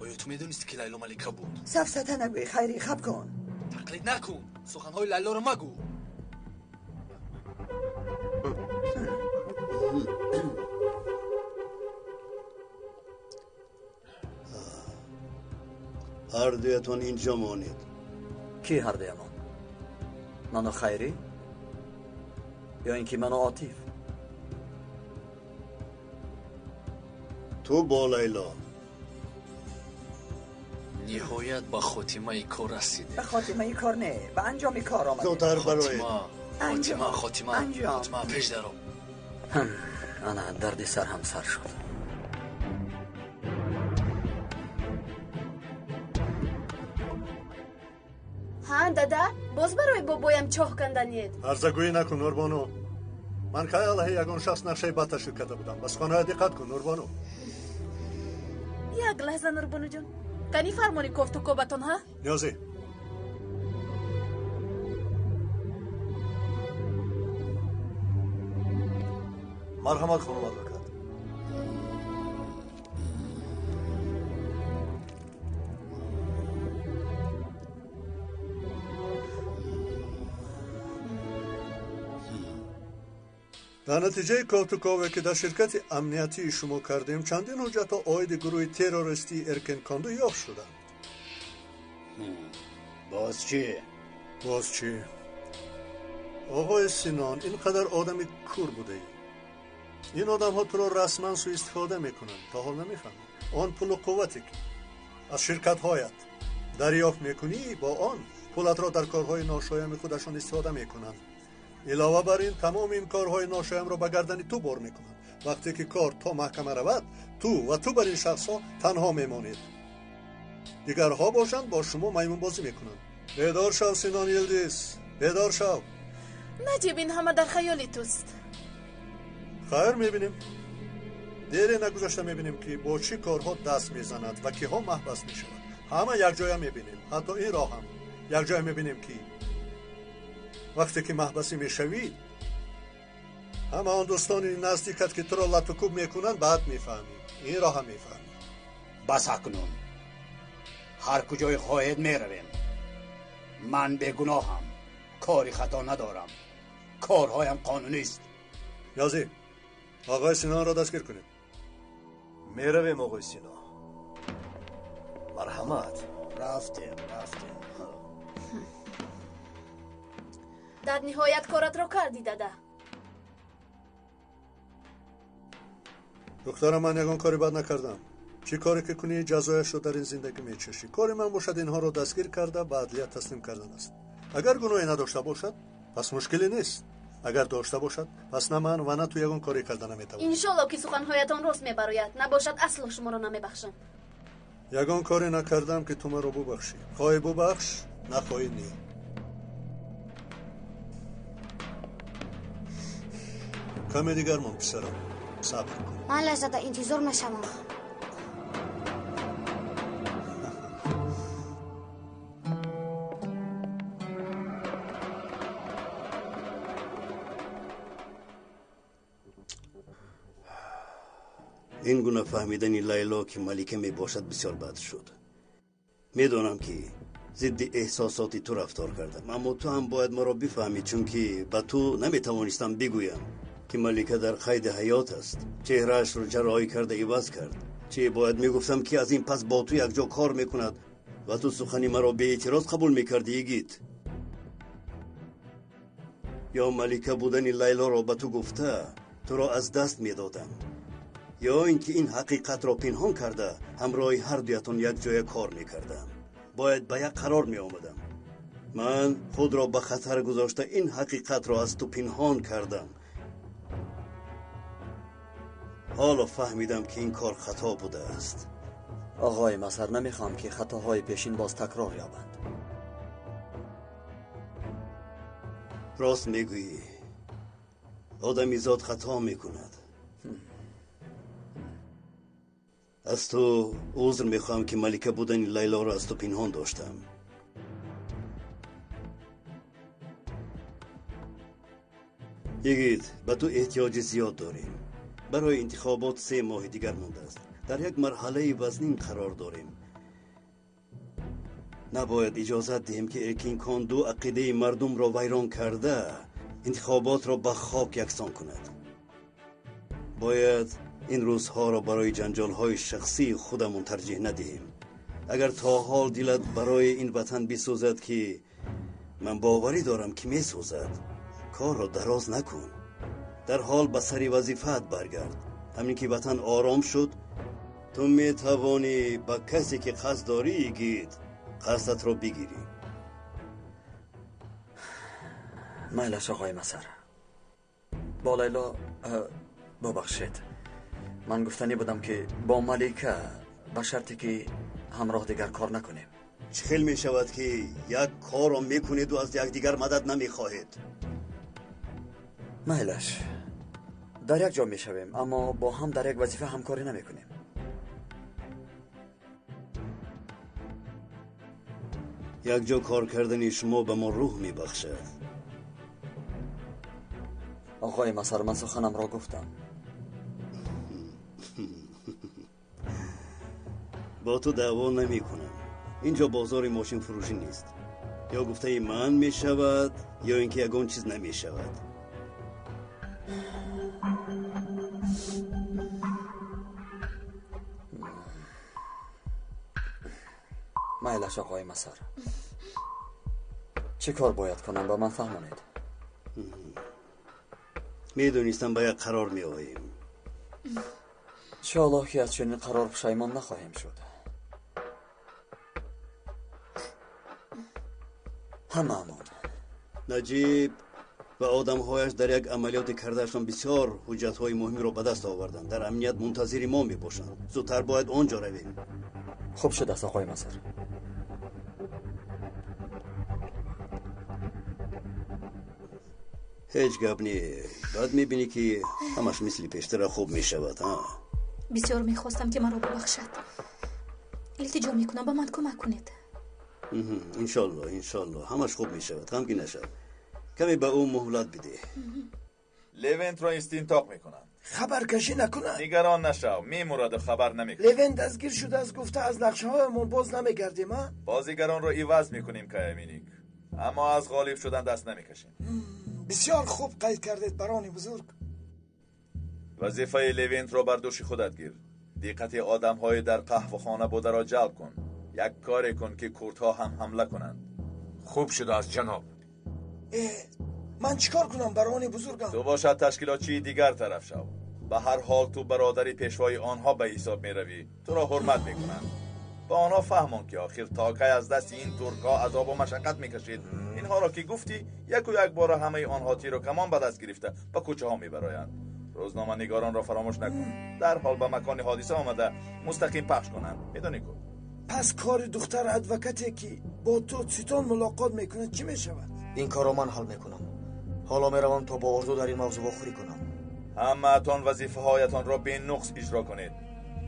оё ту медонисти ки Лайло малика буд? Сафсата нагӯй, Хайрӣ, хаб кун. Тақлид накун. Суханҳои Лайлоро магӯ. Ҳар дуятон инҷо монед. Ки ҳар дуямон? Ману Хайрӣ ё ин ки ману Отиф? Ту бо Лайло. Ниҳоят ба хотимаи кор расидем. Ба хотимаи кор не, ба анҷоми кор омадем. Зудтар бароед. Хотима, хотима, хотима, пеш даро. Ана дарди сар ҳам сар шуд. Ҳа, дада, боз барои бобоям чоҳ канданед. Арзагӯӣ накун, Нурбону. Ман кай алайҳи ягон шахс нақшаи бад ташкил карда будам. Ба суханҳоят диққат кун, Нурбону. Як лаҳза, Нурбонуҷон. Кани фармони кофту кобатон, ҳа? Ниёзӣ. Марҳамат, хонум адвокат. Дар натиҷаи кофтукове ки дар ширкати амниятии шумо кардем, чандин ҳуҷҷатҳо оиди гурӯҳи террористии Эркенконду ёфт шуданд. Боз чӣ? Боз чӣ? Оғои Синон, ин қадар одами кур будаӣ. Ин одамҳо туро расман суистифода мекунанд, то ҳол намефаҳмӣ. Он пулу қуввате ки аз ширкатҳоят дарёфт мекунӣ, бо он пулатро дар корҳои ношоями худашон истифода мекунанд. Илова бар ин, тамоми ин корҳои ношоямро ба гардани ту бор мекунанд. Вақте ки кор то маҳкама равад, ту ва ту бар ин шахсҳо танҳо мемонед. Дигарҳо бошанд, бо шумо маймунбозӣ мекунанд. Бедор шав, Синон Йилдиз, бедор шав. Наҷиб, ин ҳама дар хаёли туст. Хайр, мебинем. Дере нагузашта мебинем ки бо чӣ корҳо даст мезанад ва киҳо маҳбас мешавад. Ҳама якҷоя мебинем, ҳатто инро ҳам якҷоя мебинем ки вақте ки маҳбасӣ мешавӣ, ҳама он дӯстони наздикат ки туро латукӯб мекунанд, баъд мефаҳмӣ. Инро ҳам мефаҳмӣ. Бас акнун. Ҳар куҷое хоҳед меравем. Ман бегуноҳам. Кори хато надорам. Корҳоям қонунист. Ниёзӣ, оғои Синонро дастгир кунед. Меравем, оғои Сино. Марҳамат. Рафтем, рафтем. Дар ниҳоят коратро кардӣ, дада. Духтарам, ман ягон кори бад накардам. Чӣ коре ки кунӣ, ҷазояшро дар ин зиндагӣ мечашӣ. Кори ман бошад инҳоро дастгир карда ба адлия таслим кардан аст. Агар гуноҳе надошта бошад, пас мушкиле нест. Агар дошта бошад, пас на ман ва на ту ягон коре карда наметавонӣ. Иншолло ки суханҳоятон рост мебарояд. Набошад, асло шуморо намебахшам. Ягон коре накардам ки ту маро бубахшӣ. Хоҳӣ бубахш, нахоҳӣ не. Каме дигар мон, писарам, сабр кун. Ман лаҳзада интизор мешавам. Ин гуна фаҳмидани Лайло ки малика мебошад бисёр бад шуд. Медонам ки зидди эҳсосоти ту рафтор кардам, аммо ту ҳам бояд маро бифаҳмӣ, чунки ба ту наметавонистам бигӯям ки малика дар қайди ҳаёт аст. Чеҳраашро ҷарроҳӣ карда иваз кард. Чӣ бояд мегуфтам ки аз ин пас бо ту якҷо кор мекунад ва ту сухани маро беэътироз қабул мекардӣ, йигит? Ё малика будани Лайлоро ба ту гуфта туро аз даст медодам, ё ин ки ин ҳақиқатро пинҳон карда ҳамроҳи ҳар дуятон якҷоя кор мекардам. Бояд ба як қарор меомадам. Ман худро ба хатар гузошта ин ҳақиқатро аз ту пинҳон кардам. Ҳоло фаҳмидам ки ин кор хато будааст. Оғои Мазҳар, намехоҳам ки хатоҳои пешин боз такрор ёбанд. Рост мегӯӣ, одамизод хато мекунад. Аз ту узр мехоҳам, ки малика будани Лайлоро аз ту пинҳон доштам. Йигит, ба ту эҳтиёҷи зиёд дорем. Барои интихобот 3 моҳи дигар мондааст. Дар як марҳалаи вазнин қарор дорем. Набояд иҷозат диҳем, ки Эркинконду ақидаи мардумро вайрон карда интихоботро ба хок яксон кунад. Бояд ин рӯзҳоро барои ҷанҷолҳои шахсии худамон тарҷиҳ надиҳем. Агар то ҳол дилат барои ин ватан бисӯзад, ки ман боварӣ дорам, ки месӯзад, корро дароз накун. Дар ҳол ба сари вазифаат баргард. Ҳамин ки ватан ором шуд, ту метавонӣ ба касе ки қасд дорӣ, йигит, қасдатро бигирӣ. Майлаш, оғои Масар. Бо Лайло бубахшед. Ман гуфтанӣ будам, ки бо Малика ба шарте ки ҳамроҳ дигар кор накунем. Чӣ хел мешавад, ки як корро мекунеду аз якдигар мадад намехоҳед? Майлаш, дар як ҷо мешавем, аммо бо ҳам дар як вазифа ҳамкорӣ намекунем. Якҷо кор кардани шумо ба мо рӯҳ мебахшад. Оғои Масар, ман суханамро гуфтам. Бо ту даъво намекунам. Инҷо бозори мошинфурӯшӣ нест. Ё гуфтаи ман мешавад, ё ин ки ягон чиз намешавад. Майлаш, оғои Масар. Чӣ кор бояд кунам, ба ман фаҳмонед. Медонистам ба як қарор меоем. Иншоаллоҳ, ки аз чунин қарор пушаймон нахоҳем шуд. Ҳамаамон. Наҷиб ва одамҳояш дар як амалиёти кардаашон бисёр ҳуҷҷатҳои муҳимро ба даст оварданд. Дар амният мунтазири мо мебошанд. Зудтар бояд он ҷо равем. Хуб шудааст, оғои Масар. Ҳеҷ гап не. Баъд мебинӣ, ки ҳамаш мисли пештара хуб мешавад. Бисёр мехостам, ки маро бубахшад. Илтиҷо мекунам, ба ман кӯмак кунед. Иншолло, иншолло, ҳамаш хуб мешавад. Ғамгин нашав. Каме ба ӯ муҳлат бидеҳ. Левентро истинтоқ мекунанд. Хабаркашӣ накунад. Нигарон нашав, мемураду хабар намекунад. Левент дастгир шудааст, гуфта аз нақшаҳоямон боз намегардем, а? Бозигаронро иваз мекунем, Каяминик, аммо аз ғолиб шудан даст намекашем. Бисёр хуб қайд кардед, барони бузург. Вазифаи Левентро бар дӯши худат гир. Диққати одамҳои дар қаҳвахона бударо ҷалб кун. Як коре кун, ки курдҳо ҳам ҳамла кунанд. Хуб шудааст, ҷаноб. Ман чӣ кор кунам, барони бузургам? Ту бошад ташкилотчии дигар тараф шав. Ба ҳар ҳол ту бародари пешвои онҳо ба ҳисоб меравӣ. Туро ҳурмат мекунанд. Ба онҳо фаҳмон, ки охир то кай аз дасти ин туркҳо азобу машаққат мекашид. Инҳоро ки гуфтӣ, яку якбора ҳамаи онҳо тиру камон ба даст гирифта ба кӯчаҳо мебароянд. Рӯзноманигоронро фаромӯш накун. Дарҳол ба макони ҳодиса омада мустақим пахш кунанд. Медонӣ ку? Пас кори духтар адвокате, ки бо ту Цитон мулоқот мекунад, чӣ мешавад? Ин корро ман ҳал мекунам. Ҳоло меравам то бо Орзу дар ин мавзӯъ вохӯрӣ кунам. Ҳамаатон вазифаҳоятонро бенуқс иҷро кунед.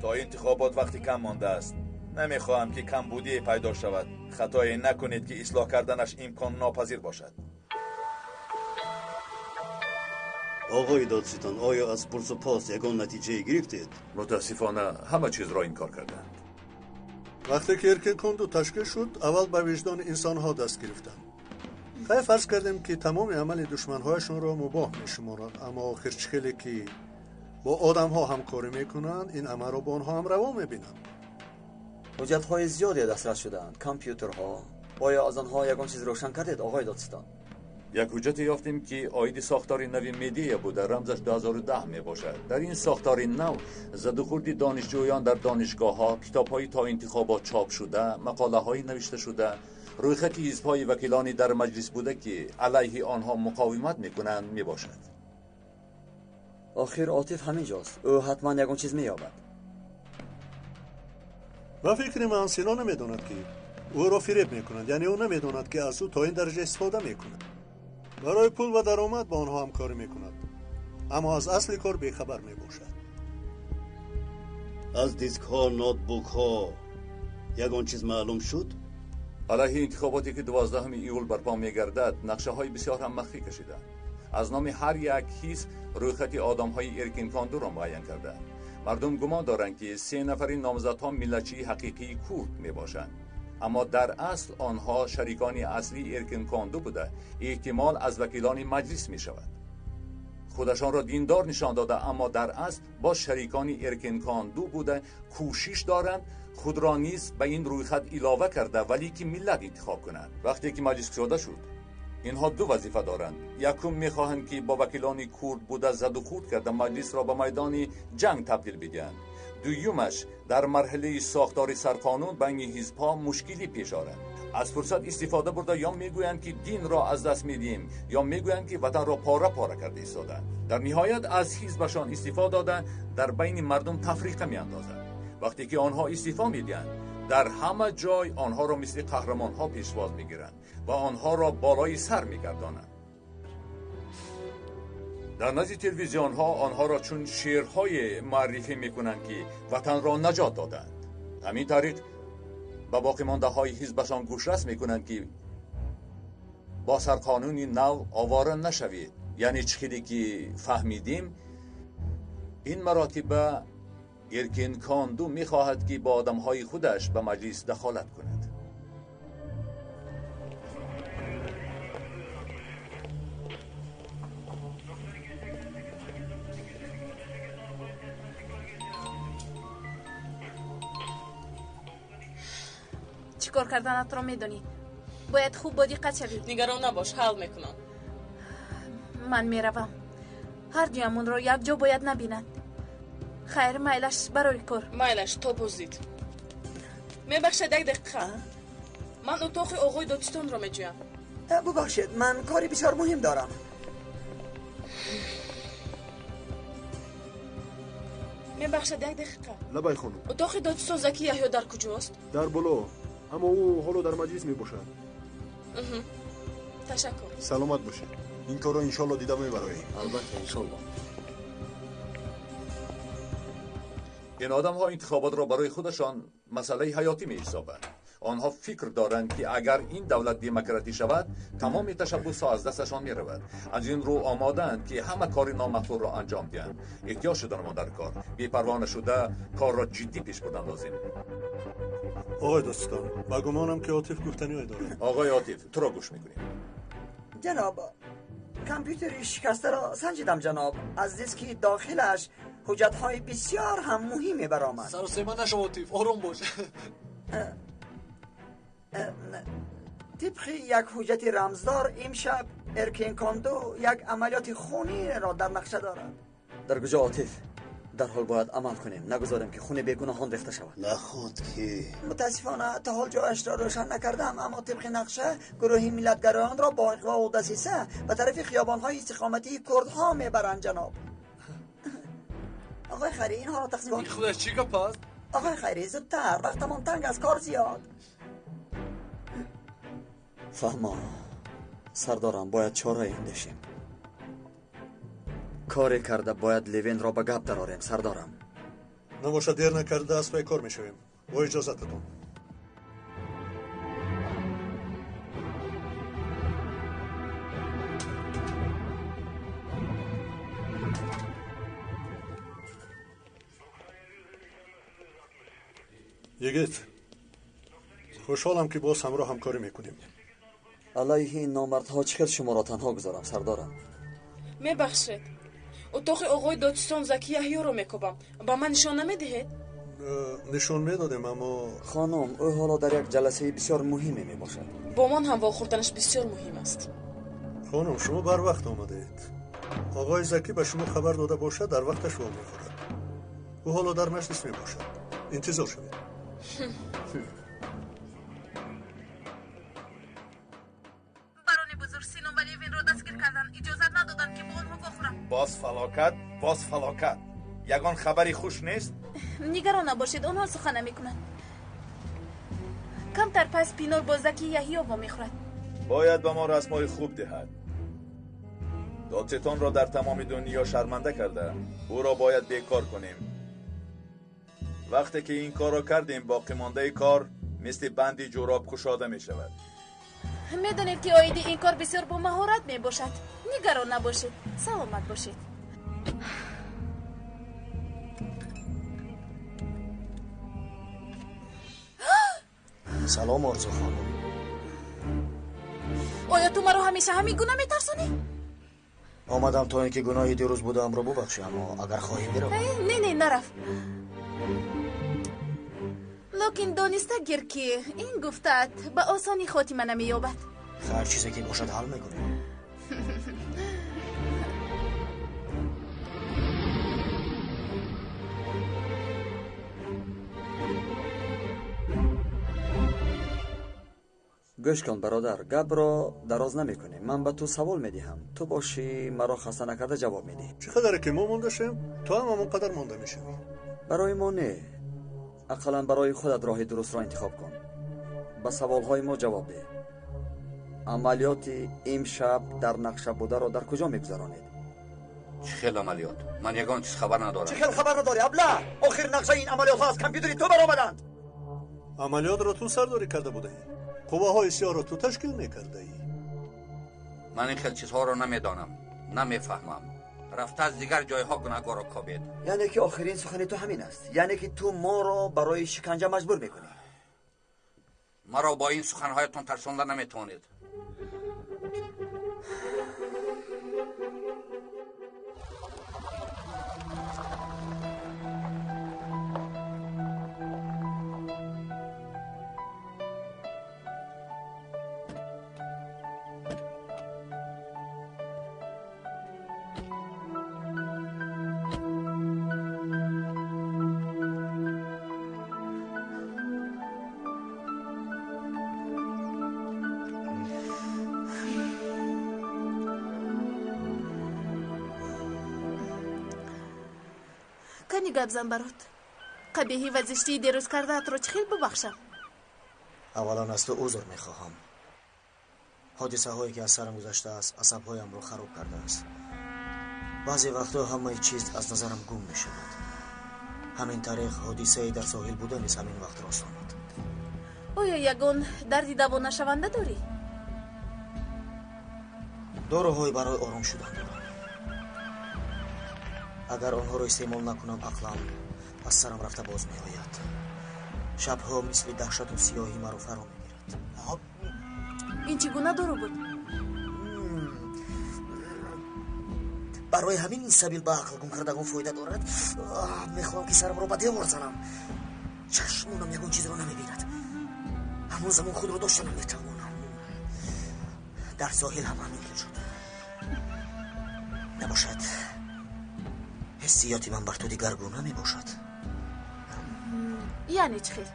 То интихобот вақти кам мондааст. Намехоҳам, ки камбудие пайдо шавад. Хатое накунед, ки ислоҳ карданаш имконнопазир бошад. Оғои додситон, оё аз пурсупос ягон натиҷае гирифтед? Мутаассифона, ҳама чизро инкор карданд. Вақте ки Эркинконду ташкил шуд, аввал ба виҷдони инсонҳо даст гирифтанд. Хай фарз кардем, ки тамоми амали душманҳояшонро мубоҳ мешуморанд, аммо охир чӣ хеле ки бо одамҳо ҳамкорӣ мекунанд, ин амалро бо онҳо ҳам раво мебинанд. Ҳуҷҷатҳои зиёде дастрас шудаанд, компютерҳо. Оё аз онҳо ягон чиз равшан кардед, оғои додситон? Як ҳуҷҷате ёфтем, ки оиди сохтори нави медиа буда, рамзаш 2010 мебошад. Дар ин сохтори нав задухӯрди донишҷӯён дар донишгоҳҳо, китобҳои то интихобот чоп шуда, мақолаҳои навишта шуда, рӯйхати ҳизбҳои вакилони дар маҷлис буда, ки алайҳи онҳо муқовимат мекунанд, мебошад. Охир Отиф ҳамин ҷост. Ӯ ҳатман ягон чиз меёбад. Ба фикри ман, Сино намедонад, ки ӯро фиреб мекунанд, яъне ӯ намедонад, ки аз ӯ то ин дараҷа истифода мекунад. Барои пул ва даромад бо онҳо ҳамкорӣ мекунад, аммо аз асли кор бехабар мебошад. Аз дискҳо, ноутбукҳо ягон чиз маълум шуд? Алайҳи интихоботе ки 12 июл барпо мегардад, нақшаҳои бисёр ҳам махфӣ кашиданд. Аз номи ҳар як ҳизб рӯйхати одамҳои Эркин Кондуро муайян кардаанд. Мардум гумон доранд, ки 3 нафари номзадҳо миллатчии ҳақиқии курд мебошанд, аммо дар асл онҳо шарикони аслии Эркин Конду буда, эҳтимол аз вакилони маҷлис мешавад. Худашонро диндор нишон дода, аммо дар асл бо шарикони Эркин Конду буда кӯшиш доранд худро низ ба ин рӯйхат илова карда, вале ки миллат интихоб кунанд. Вақте ки маҷлис кушода шуд, инҳо ду вазифа доранд. Якум, мехоҳанд ки бо вакилони курд буда задухӯрд карда маҷлисро ба майдони ҷанг табдил бидиҳанд. Дуюмаш, дар марҳилаи сохтори сарқонун байни ҳизбҳо мушкилӣ пеш орад. Аз фурсат истифода бурда ё мегӯянд, ки динро аз даст медиҳем, ё мегӯянд, ки ватанро пора-пора карда истодаанд. Дар ниҳоят аз ҳизбашон истифо дода дар байни мардум тафриқа меандозанд. Вақте ки онҳо истифо медиҳанд, дар ҳама ҷой онҳоро мисли қаҳрамонҳо пешвоз мегиранд ва онҳоро болои сар мегардонанд. Дар назди телевизионҳо онҳоро чун шерҳое муаррифӣ мекунанд, ки ватанро наҷот доданд. Ҳамин тариқ ба боқимондаҳои ҳизбашон гӯшрас мекунанд, ки бо сарқонуни нав овора нашавед. Яъне чӣ хеле ки фаҳмидем, ин маротиба Эркин Конду мехоҳад, ки бо одамҳои худаш ба маҷлис дахолат кунад. Чӣ кор карданатро медонӣ? Бояд хуб бо диққат шавӣ. Нигарон набош, ҳал мекунам. Ман меравам. Ҳар дуямонро якҷо бояд набинанд. Хайр, майлаш, барои кор. Майлаш, то боздид. Мебахшед, як дақиқа. Ман утоқи оғои додстонро меҷӯям. Бубахшед, ман кори бисёр муҳим дорам. Мебахшед, як дақиқа. Лабай хонум. Утоқи додстон Заки Яҳё дар куҷост? Дар боло, аммо ӯ ҳоло дар маҷлис мебошад. Ташаккур. Саломат бошед. Ин корро иншолло дида мебароем. Албатта, иншолло. Ин одамҳо интихоботро барои худашон масъалаи ҳаётӣ меҳисобанд. Онҳо фикр доранд, ки агар ин давлат демократӣ шавад, тамоми ташаббусҳо аз дасташон меравад. Аз ин рӯ омодаанд, ки ҳама кори номаъқулро анҷом диҳанд. Эҳтиёҷ шудан мо дар кор, бепарво нашуда корро ҷиддӣ пеш бурдан лозим. Оғои дӯстон, ба гумонам ки Отиф гуфтаниҳое дорад. Оғои Отиф, туро гӯш мекунем. Ҷаноб, компютери шикастаро санҷидам ҷаноб. Аз диски дохилаш ҳуҷҷатҳои бисёр ҳам муҳиме баромад. Саросема нашав Отиф, ором бош. Тибқи як ҳуҷҷати рамздор, имшаб Эркин Конду як амалиёти хунинро дар нақша дорад. Дар куҷо Отиф? Дарҳол бояд амал кунем, нагузорем ки хуни бегуноҳон рехта шавад. Наход ки мутаассифона то ҳол ҷояшро рӯшан накардам, аммо тибқи нақша гурӯҳи миллатгароёнро бо иғвову дасиса ба тарафи хиёбонҳои истиқоматии курдҳо мебаранд ҷаноб. Оғои Хайрӣ, инҳоро тақсим кун. Ин худаш чӣ гап аст? Оғои Хайрӣ, зудтар, вақтамон танг аст, кор зиёд. Фаҳмо, сардорам, бояд чорае андешем. Коре карда бояд Левенро ба гап дарорем, сардорам. Набошад, дер накарда аз пай кор мешавем. Бо иҷозататон. Йигит, хушҳолам, ки боз ҳамроҳ ҳамкорӣ мекунем. Алайҳи ин номардҳо чӣ хел шуморо танҳо гузорам, сардорам? Мебахшед, утоқи оғои додстон Заки Яҳёро мекобам. Ба ман нишон намедиҳед? Нишон медодем, аммо хонум, ӯ ҳоло дар як ҷаласаи бисёр муҳиме мебошад. Бо ман ҳам вохӯрданаш бисёр муҳим аст. Хонум, шумо барвақт омадаед. Оғои Заки ба шумо хабар дода бошад, дар вақташ во мехӯрад. Ӯ ҳоло дар маҷлис мебошад. Интизор шавед. Барони бузург, Сино ва Левинро дастгир карданд. Иҷозат надоданд, ки бо онҳо вохӯрам. Боз фалокат, боз фалокат. Ягон хабари хуш нест? Нигарон набошед, онҳо сухан намекунанд. Камтар пас Пинор бо Заки Яҳё вомехӯрад. Бояд ба мо расмҳои хуб диҳад. Додситонро дар тамоми дунё шарманда карда, ӯро бояд бекор кунем. Вақте ки ин корро кардем, боқимондаи кор мисли банди ҷӯроб кушода мешавад. Медонед ки оиди ин кор бисёр бо маҳорат мебошад. Нигарон набошед, саломат бошед. Салом, Орзу хонум. Оё ту маро ҳамеша ҳамин гуна метарсонӣ? Омадам то ин ки гуноҳи дирӯз будаамро бубахшӣ, аммо агар хоҳӣ биравам. Не, не, нарафт. Лекин дониста гир, ки ин гуфтаат ба осонӣ хотима намеёбад. Ҳар чизе ки бошад, ҳал мекунем. Гӯш кун, бародар, гапро дароз намекунем. Ман ба ту савол медиҳам, ту бошӣ маро хаста накарда ҷавоб медиҳӣ. Чӣ қадаре ки мо мондашем, ту ҳам ҳамон қадар монда мешавӣ. Барои мо не, ақаллан барои худат роҳи дурустро интихоб кун. Ба саволҳои мо ҷавоб деҳ. Амалиёти имшаб дар нақша бударо дар куҷо мегузаронед? Чӣ хел амалиёт? Ман ягон чиз хабар надорам. Чӣ хел хабар надорӣ, абла? Охир нақшаи ин амалиётҳо аз компютери ту баромаданд. Амалиётро ту сардорӣ карда будаӣ. Қувваҳои сиёҳро ту ташкил мекардаӣ. Ман ин хел чизҳоро намедонам, намефаҳмам. Рафта аз дигар ҷойҳо гунаҳгорро кобед. Яъне ки охирин сухани ту ҳамин аст? Яъне ки ту моро барои шиканҷа маҷбур мекунӣ? Маро бо ин суханҳоятон тарсонда наметавонед. Кани гап зан, барот. Қабеҳӣ ва зиштии дерӯз кардаатро чӣ хел бубахшам? Аввалан аз ту узр мехоҳам. Ҳодисаҳое ки аз сарам гузаштааст, асабҳоямро хароб кардааст. Баъзе вақтҳо ҳамаи чиз аз назарам гум мешавад. Ҳамин тариқ ҳодисаи дар соҳил буда низ ҳамин вақт рост омад. Оё ягон дарди давонашаванда дорӣ? Доруҳое барои ором шудан дорам. Агар онҳоро истеъмол накунам, ақлам аз сарам рафта боз меояд. Шабҳо мисли даҳшату сиёҳӣ маро фаро мегирад. Ин чӣ гуна дору буд? Барои ҳамин ин сабил ба ақл гум кардагон фоида дорад. Мехоҳам ки сарамро ба девор занам. Чашмонам ягон чизро намебинад. Ҳамон замон худро дошта наметавонам. Дар соҳил ҳам ҳамин хел шуд. Набошад, ҳиссиёти ман бар ту дигаргуна мебошад. Яъне чӣ хел?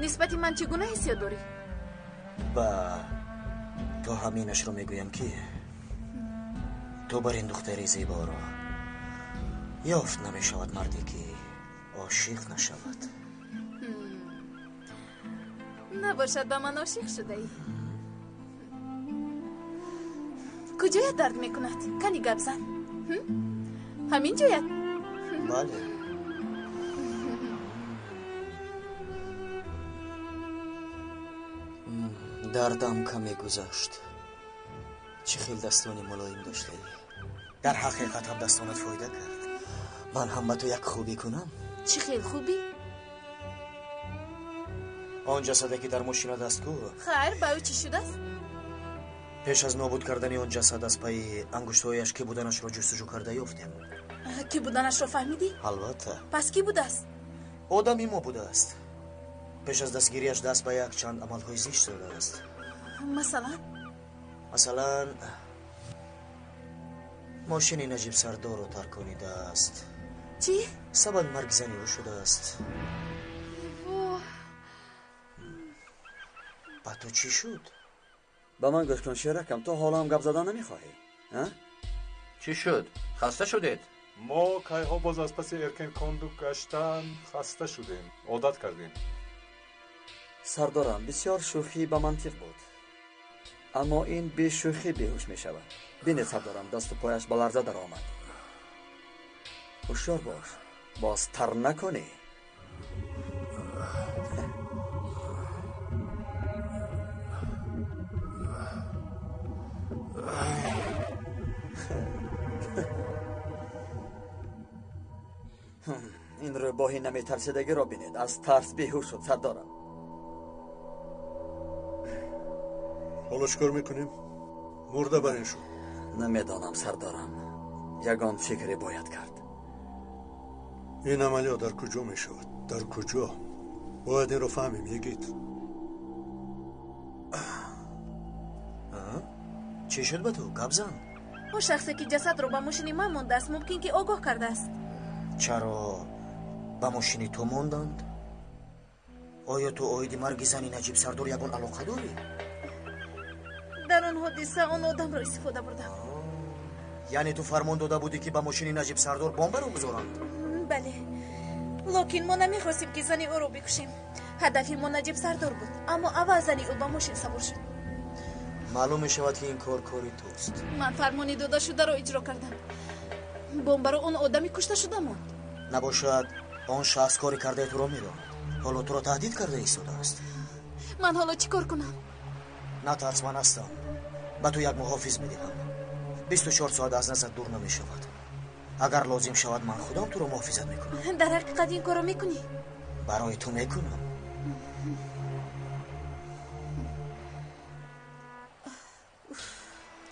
Нисбати ман чӣ гуна ҳиссиёт дорӣ? Ба то ҳаминашро мегӯям, ки ту бар ин духтари зеборо ёфт намешавад марде ки ошиқ нашавад. Набошад, ба ман ошиқ шудаӣ? Куҷоят дард мекунад? Кани гап зан. Ҳамин ҷоят? Бале. Дардам каме гузашт. Чӣ хел дастони мулоим доштаӣ. Дар ҳақиқат ҳам дастонат фоида кард. Ман ҳам ба ту як хубӣ кунам. Чӣ хел хубӣ? Он ҷасаде ки дар мошинат аст ку? Хайр, ба ӯ чӣ шудааст? Пеш аз нобуд кардани он ҷасад аз пайи ангуштҳояш кӣ буданашро ҷустуҷӯ карда ёфтем. Кӣ буданашро фаҳмидӣ? Албатта. Пас кӣ будааст? Одами мо будааст. Пеш аз дастгириаш даст ба як чанд амалҳои зишт додааст. Масалан? Масалан, мошини Наҷиб Сардорро тарконидааст. Чӣ? Сабаби марги зани ӯ шудааст. Ба ту чӣ шуд? Ба ман гӯш кун, шеракам, ту ҳоло ҳам гап задан намехоҳӣ? Чӣ шуд? Хаста шудед? Мо кайҳо боз аз паси Эркен Кондук гаштан хаста шудем, одат кардем. Сардорам, бисёр шӯхӣ ба мантиқ буд. Аммо ин бешӯхӣ беҳуш мешавад. Бинед сардорам, дасту пояш ба ларза даромад. Ҳушёр бош, боз тар накунӣ. Ин рӯбоҳи наметарсидагиро бинед, аз тарс беҳуш шуд сардорам. Ҳоло чӣ кор мекунем? Мурда бар ин шуд. Намедонам сардорам, ягон фикре бояд кард. Ин амалиёт дар куҷо мешавад? Дар куҷо? Бояд инро фаҳмем, йигит. Чӣ шуд ба ту? Гап зан. Ӯ шахсе ки ҷасадро ба мошини ман мондааст, мумкин ки огоҳ кардааст. Чаро ба мошини ту монданд? Оё ту оиди марги зани Наҷиб Сардор ягон алоқа дорӣ? Дар он ҳодиса он одамро истифода бурдам. Яъне ту фармон дода будӣ, ки ба мошини Наҷиб Сардор бомбаро гузоранд? Бале, локин мо намехостем, ки зани ӯро бикушем. Ҳадафи мо Наҷиб Сардор буд, аммо аввал зани ӯ ба мошин савор шуд. Маълум мешавад, ки ин кор кори туст. Ман фармони додашударо иҷро кардам. Бомбаро он одами кушташуда монд. Набошад, он шахс кори кардаи туро медонад. Ҳоло туро таҳдид карда истодааст. Ман ҳоло чӣ кор кунам? Натарс, ман ҳастам. Ба ту як муҳофиз медиҳам. 24 соат аз назар дур намешавад. Агар лозим шавад, ман худам туро муҳофизат мекунам. Дар ҳақиқат ин корро мекунӣ? Барои ту мекунам.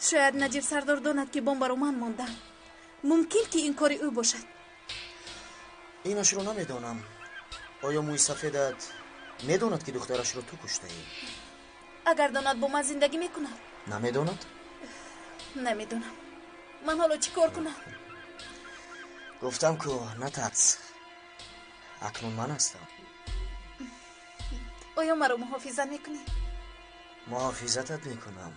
Шояд Наҷиб Сардор донад, ки бомбаро ман мондам. Мумкин ки ин кори ӯ бошад. Инашро намедонам. Оё мӯи сафедат медонад, ки духтарашро ту куштаӣ? Агар донад, бо ман зиндагӣ мекунад. Намедонад? Намедонам. Ман ҳоло чӣ кор кунам? Гуфтам ку, натарс. Акнун ман ҳастам. Оё маро муҳофизат мекунӣ? Муҳофизатат мекунам.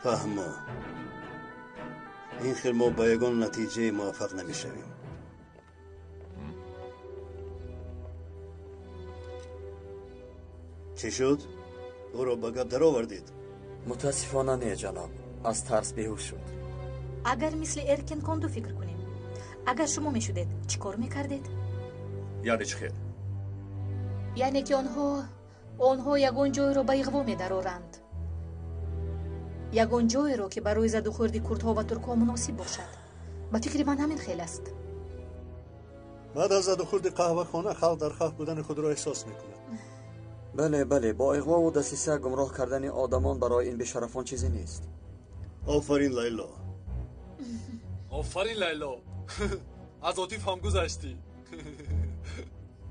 Фаҳмо, ин хел мо ба ягон натиҷае муваффақ намешавем. Чӣ шуд? Ӯро ба гап даровардед? Мутаассифона не, ҷаноб, аз тарс беҳуш шуд. Агар мисли Эркен Конду фикр кунем, агар шумо мешудед, чӣ кор мекардед? Яъне чӣ хел? Яъне ки онҳо ягон ҷойро ба иғво медароранд. Ягон ҷойеро, ки барои задухӯрди курдҳо ва туркҳо муносиб бошад. Ба фикри ман ҳамин хел аст. Баъд аз задухӯрди қаҳвахона халқ дар хавф будани худро эҳсос мекунад. Бале, бале, бо иғвову дасиса гумроҳ кардани одамон барои ин бешарафон чизе нест. Офарин, Лайло. Офарин, Лайло. Аз Отиф ҳам гузаштӣ.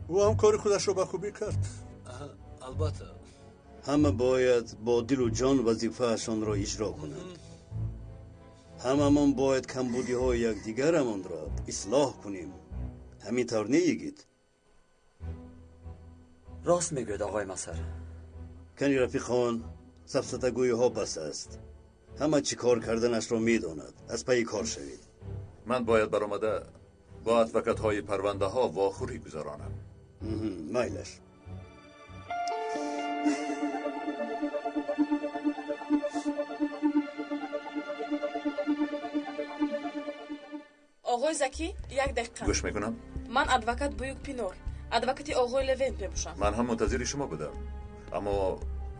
Ӯ ҳам кори худашро ба хубӣ кард. Албатта. Ҳама бояд бо дилу ҷон вазифаашонро иҷро кунанд. Ҳамамон бояд камбудиҳои якдигарамонро ислоҳ кунем. Ҳамин тавр не, йигит? Рост мегӯяд оғои Масар. Кани рафиқон, сафсатагӯиҳо бас аст. Ҳама чӣ кор карданашро медонад. Аз пайи кор шавед. Ман бояд баромада бо адвокатҳои парвандаҳо вохӯрӣ гузаронам. Майлаш. Оғои Закӣ, як дақиқа. Гӯш мекунам. Ман адвокат Буюк Пинор, адвокати оғои Левент мебошам. Ман ҳам мунтазири шумо будам, аммо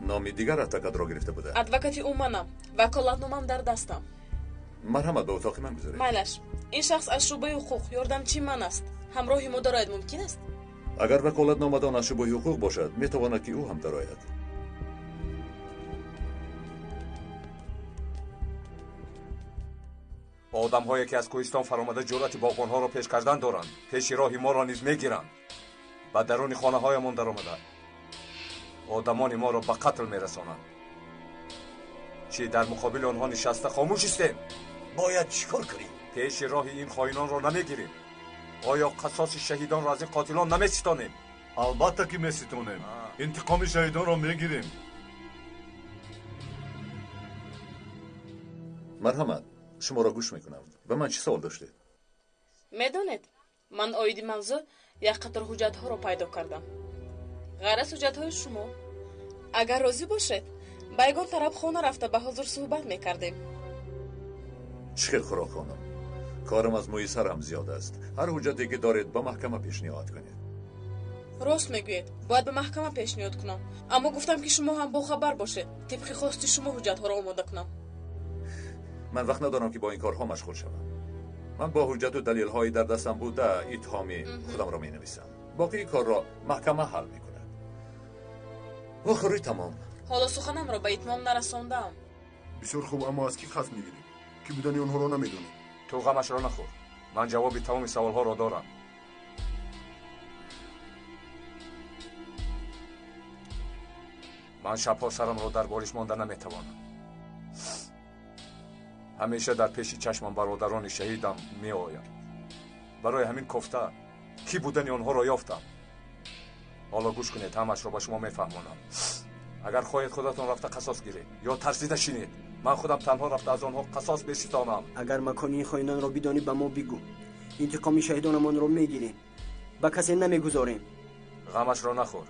номи дигар адвокатро гирифта будам. Адвокати ӯ манам, ваколатномам дар дастам. Марҳамат, ба утоқи ман гузаред. Майлаш, ин шахс аз шӯъбаи ҳуқуқ ёрдамчии ман аст. Ҳамроҳи мо дарояд мумкин аст? Агар ваколатномадон аз шӯъбаи ҳуқуқ бошад, метавонад, ки ӯ ҳам дарояд. Одамҳое, ки аз кӯҳистон фаромада ҷуръати боғбонҳоро пеш кардан доранд, пеши роҳи моро низ мегиранд. Ба даруни хонаҳоямон даромада одамони моро ба қатл мерасонанд. Чӣ дар муқобили онҳо нишаста хомӯш истем? Бояд чӣ кор кунем? Пеши роҳи ин хоинонро намегирем. Оё қасоси шаҳидонро аз ин қотилон намеситонем? Албатта ки меситонем. Интиқоми шаҳидонро мегирем. Марҳамат, шуморо гӯш мекунам. Ба ман чӣ савол доштед? Медонед, ман оиди мавзӯъ як қатор ҳуҷҷатҳоро пайдо кардам. Ғайр аз ҳуҷҷатҳои шумо. Агар розӣ бошед, ба ягон тараф хона рафта ба ҳузур суҳбат мекардем. Чӣ хел хӯрок, хонум? Корам аз мӯи сарам зиёд аст. Ҳар ҳуҷҷате ки доред ба маҳкама пешниҳод кунед. Рост мегӯед, бояд ба маҳкама пешниҳод кунам. Аммо гуфтам ки шумо ҳам бохабар бошед. Тибқи хости шумо ҳуҷҷатҳоро омода кунам. Ман вақт надорам ки бо ин корҳо машғул шавам. Ман бо ҳуҷҷату далелҳои дар дастам буда иттиҳоми худамро менависам. Боқии корро маҳкама ҳал мекунад. Охири тамом. Ҳоло суханамро ба итмом нарасондаам. Бисёр хуб, аммо аз кӣ қасд мегирем? Кӣ будани онҳоро намедонем. Ту ғамашро нахӯр. Ман ҷавоби тамоми саволҳоро дорам. Ман шабҳо сарамро дар болиш монда наметавонам. Ҳамеша дар пеши чашмам бародарони шаҳидам меояд. Барои ҳамин кофта кӣ будани онҳоро ёфтам. Ҳоло гӯш кунед, ҳамашро ба шумо мефаҳмонам. Агар хоҳед худатон рафта қасос гиред ё тарсида шинед, ман худам танҳо рафта аз онҳо қасос беситонам. Агар макони ин хоинонро бидонӣ ба мо бигӯ. Интиқоми шаҳидонамонро мегирем. Ба касе намегузорем. Ғамашро нахӯр.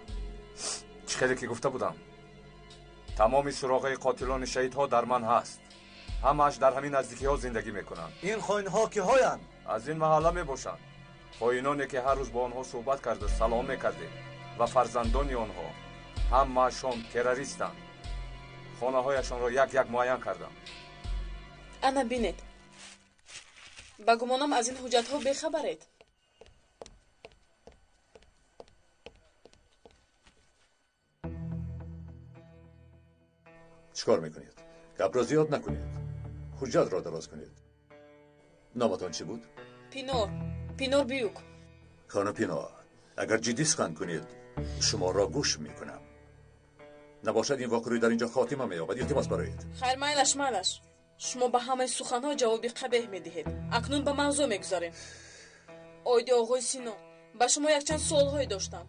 Чӣ хеле ки гуфта будам, тамоми суроғаи қотилони шаҳидҳо дар ман ҳаст. Ҳамааш дар ҳамин наздикиҳо зиндагӣ мекунанд. Ин хоинҳо киҳоянд? Аз ин маҳалла мебошанд. Хоиноне ки ҳар рӯз бо онҳо суҳбат карда салом мекардем ва фарзандони онҳо ҳамаашон террористанд. Хонаҳояшонро як-як муайян кардам. Ана бинед. Ба гумонам аз ин ҳуҷҷатҳо бехабаред. Чӣ кор мекунед? Гапро зиёд накунед. Ҳуҷҷатро дароз кунед. Номатон чӣ буд? Пинор. Пинор Биюк. Хонум Пинор, агар ҷиддӣ сухан кунед, шуморо гӯш мекунам. Набошад ин воқеа дар инҷо хотима меёбад. Илтимос бароед. Хайр, майлаш, майлаш. Шумо ба ҳамаи суханҳо ҷавоби қабеҳ медиҳед. Акнун ба мавзӯъ мегузарем. Оиди оғои Сино, ба шумо якчанд суолҳое доштам.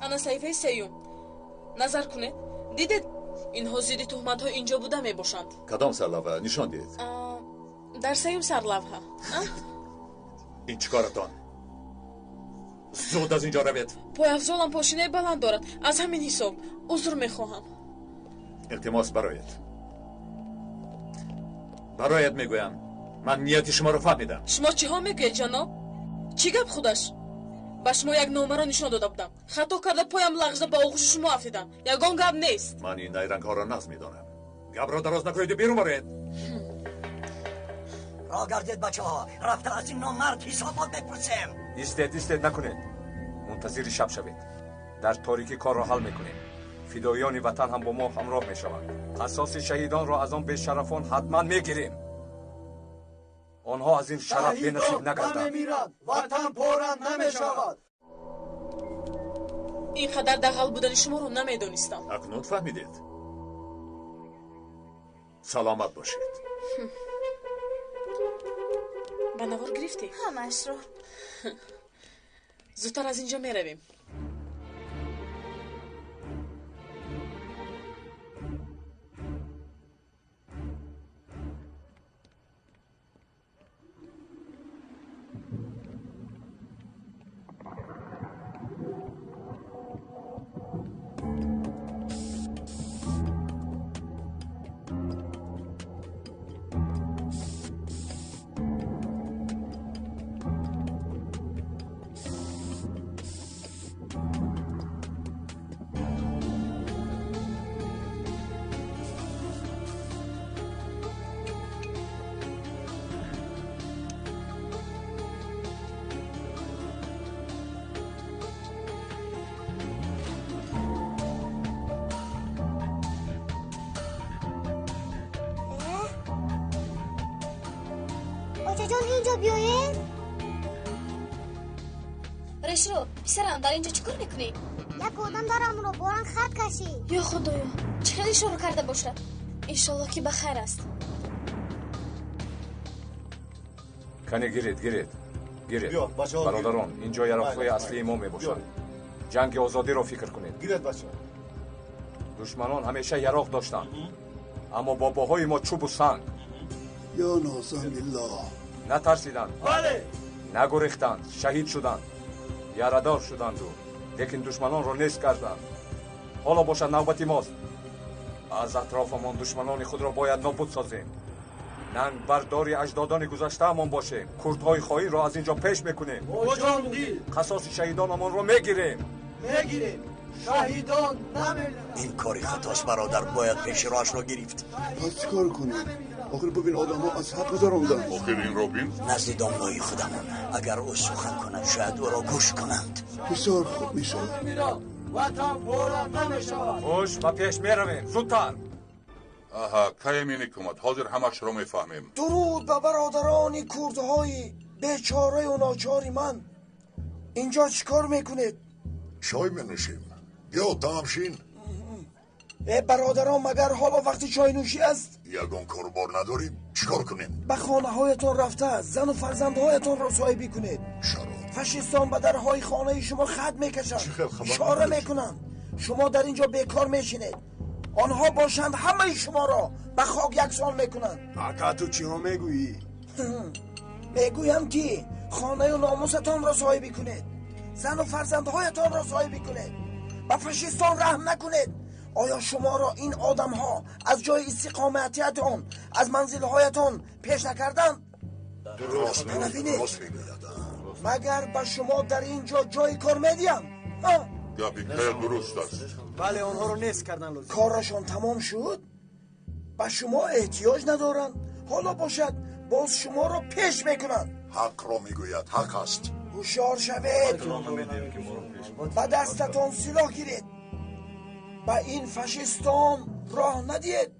Ана саҳифаи сеюм. Назар кунед. Дидед, инҳо зидди туҳматҳо инҷо буда мебошанд. Кадом сарлавҳа? Нишон диҳед. Дар сеюм сарлавҳа. Ин чӣ коратон? Зуд аз инҷо равед. Пойафзолам пошинаи баланд дорад. Аз ҳамин ҳисоб узр мехоҳам. Илтимос бароед. Бароед мегӯям. Ман нияти шуморо фаҳмидам. Шумо чиҳо мегӯед, ҷаноб? Чӣ гап худаш? Ба шумо як номаро нишон дода будам. Хато карда поям лағжда ба оғӯши шумо афтидам. Ягон гап нест. Ман ин найрангҳоро нағз медонам. Гапро дароз накунеду берун бароед. Роҳ гардед, бачаҳо. Рафта аз ин номард ҳисобот мепурсем. Истед, истед накунед. Мунтазири шаб шавед. Дар торикӣ корро ҳал мекунем. Фидоиёни ватан ҳам бо мо ҳамроҳ мешаванд. Қасоси шаҳидонро аз он бешарафон ҳатман мегирем. Онҳо аз ин шараф бенасиб нагарданд. Намемирад, ватан пора намешавад. Ин қадар дағал будани шуморо намедонистам. Акнун фаҳмидед. Саломат бошед. Ба навор гирифтӣ? Ҳамаашро. Зудтар аз инҷо меравем. Очаҷон, инҷо биёед. Решро, писарам, дар инҷо чӣ кор мекунӣ? Як одам дарамро боран хат кашид. Ё худоё, чӣ хел ишора карда бошад? Иншоллоҳ ки ба хайр аст. Кане гиред, гиред, гиред. Бародарон, инҷо яроқҳои аслии мо мебошанд. Ҷанги озодиро фикр кунед. Гиред, бачаҳо. Душманон ҳамеша яроқ доштанд, аммо бобоҳои мо чӯбу санг. Ё нозамиллоҳ. Натарсиданд, нагурехтанд, шаҳид шуданд, ярадор шуданду, лекин душманонро нест карданд. Ҳоло бошад навбати мост. Аз атрофамон душманони худро бояд нобуд созем. Нангбардори аҷдодони гузаштаамон бошем. Курдҳои хоинро аз ин ҷо пеш мекунем. Қасоси шаҳидонамонро мегирем. Мегирем. Шаҳидон намемиранд. Ин кори хатост, бародар, бояд пеши роҳашро гирифт. Пас чӣ кор кунем? Охир бибин, одамҳо аз ҳақ гузаронданд. Охир инро бин. Назди домлои худамон. Агар ӯ сухан кунад, шояд ӯро гӯш кунанд. Бисёр хуб мешавад. Ватан пора намешавад. Хуш, ба пеш меравем. Зудтар. Аҳа, кай меникумад? Ҳозир ҳамашро мефаҳмем. Дуруд ба бародарони курдҳои бечораю ночори ман. Инҷо чӣ кор мекунед? Чой менӯшем. Биё, тамшин. Э бародарон, магар ҳоло вақти чойнӯшӣ аст? Ягон корубор надорем, чӣ кор кунем? Ба хонаҳоятон рафта зану фарзандҳоятонро соҳибӣ кунед. Чаро? Фашистон ба дарҳои хонаи шумо хат мекашанд, ишора мекунанд. Шумо дар ин ҷо бекор мешинед. Онҳо бошанд ҳамаи шуморо ба хок яксон мекунанд. Ака, ту чиҳо мегӯӣ? Мегӯям ки хонаю номусатонро соҳибӣ кунед, зану фарзандҳоятонро соҳибӣ кунед, ба фашистон раҳм накунед. Оё шуморо ин одамҳо аз ҷои истиқоматиятон, аз манзилҳоятон пеш накарданд? Магар ба шумо дар ин ҷо ҷои кор медиҳам? Гапи кая дуруст аст. Бале, онҳоро нест кардан лозим. Корашон тамом шуд, ба шумо эҳтиёҷ надоранд. Ҳоло бошад боз шуморо пеш мекунанд. Ҳақро мегӯяд, ҳақ аст. Ҳушёр шавед, ба дастатон силоҳ гиред, ба ин фашистон роҳ надиҳед.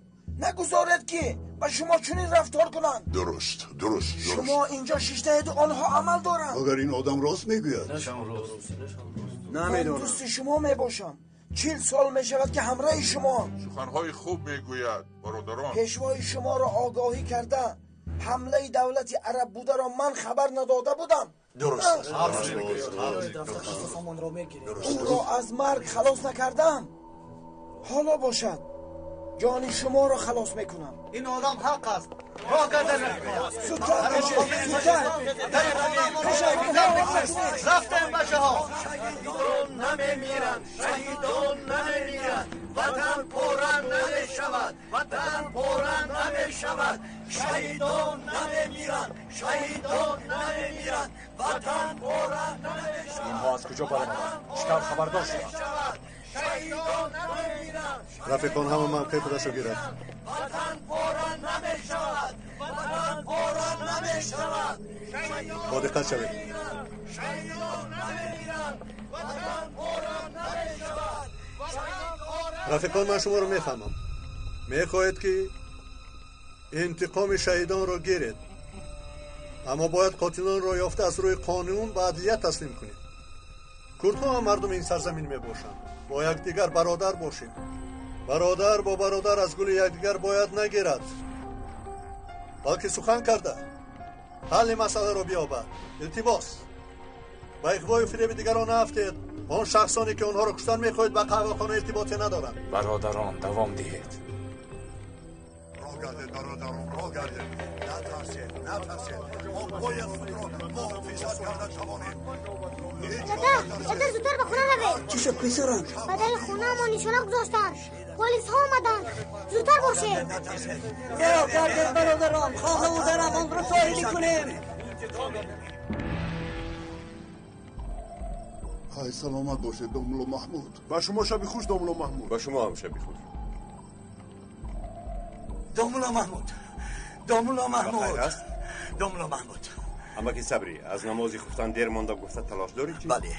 Нагузоред ки ба шумо чунин рафтор кунанд. Дуруст, дуруст. Шумо инҷо шиштаеду онҳо амал доранд. Агар ин одам рост мегӯяд. Ман дӯсти шумо мебошам. 40 сол мешавад ки ҳамроҳи шумо. Суханҳои хуб мегӯяд, бародарон. Пешвои шуморо огоҳӣ карда, ҳамлаи давлати араб бударо ман хабар надода будам. Дуруст аст. Ӯро аз марг халос накардам. Ҳоло бошад ҷони шуморо халос мекунам. Ин одам ҳақ аст. Роҳ карда зудтар бошед, зудтар. Рафтем, бачаҳо. Шаҳидон намемиранд, шаҳидон намемиранд. Ватан пора намешавад, ватан пора намешавад. Шаҳидон намемиранд, шаҳидон намемиранд. Ватан пора намешавад. Инҳо аз куҷо баромаданд? Чӣ тавр хабардор шуданд? Рафиқон, ҳама мавқеи худашро гирад. Ватан пора намешавад, ватан пора намешавад. Бо диққат шавед. Рафиқон, ман шуморо мефаҳмам. Мехоҳед ки интиқоми шаҳидонро гиред, аммо бояд қотилонро ёфта аз рӯи қонун ба адлия таслим кунед. Курдҳо ҳам мардуми ин сарзамин мебошанд. Бо якдигар бародар бошем. Бародар бо бародар аз гули якдигар бояд нагирад, балки сухан карда ҳалли масъаларо биёбад. Илтимос, ба иғвою фиреби дигарон наафтед. Он шахсоне ки онҳоро куштан мехоҳед ба қаҳвахона иртиботе надоранд. Бародарон, давом диҳед. Роҳ гардед, бародарон, роҳ гардед. Натарсед, натарсед. Мо бояд худро муҳофизат карда тавонем. Дада, дада, зудтар ба хона равед. Чӣ шуд, писарам? Ба дари хонаамон нишона гузоштанд. Полисҳо омаданд. Зудтар бошед. Роҳ гардед, бародарон, хонаву дарамонро соҳибӣ кунем. Ҳай, саломат бошед, домулло Маҳмуд. Ба шумо шаби хуш, домулло Маҳмуд. Ба шумо ҳам шаби хуш. Домулло Маҳмуд, домулло Маҳмуд, домулло Маҳмуд. Амаки Сабрӣ, аз намози хуфтан дер монда гуфта талош дорӣ чӣ? Бале,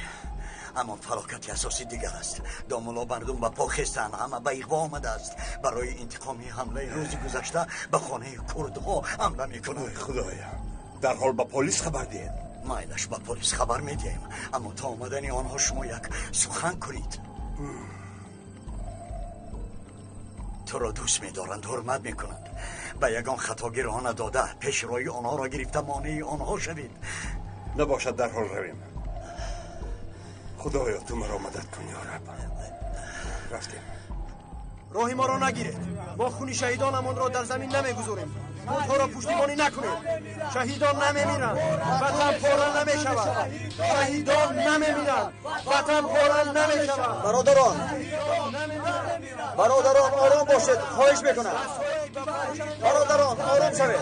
аммо фалокати асосӣ дигар аст. Домулло, мардум ба по хестанд, ҳама ба иғво омадааст. Барои интиқоми ҳамлаи рӯзи гузашта ба хонаи курдҳо ҳамла мекунанд. Худоя, дарҳол ба полис хабар диҳед. Майлаш, ба полис хабар медиҳем, аммо то омадани онҳо шумо як сухан кунед. Туро дӯст медоранд, ҳурмат мекунанд. Ба ягон хатогӣ роҳ надода, пеши роҳи онҳоро гирифта монеи онҳо шавед. Набошад, дарҳол равем. Худоё, ту маро мадад кун, ё Раб. Рафтем. Роҳи моро нагиред. Мо хуни шаҳидонамонро дар замин намегузорем. Бутҳоро пуштибонӣ накунед. Шаҳидон намемиранд, ватан пора намешавад. Шаҳидон намемиранд, ватан пора намешавад. Бародарон, бародарон, ором бошед, хоҳиш мекунам. Бародарон, ором шавед.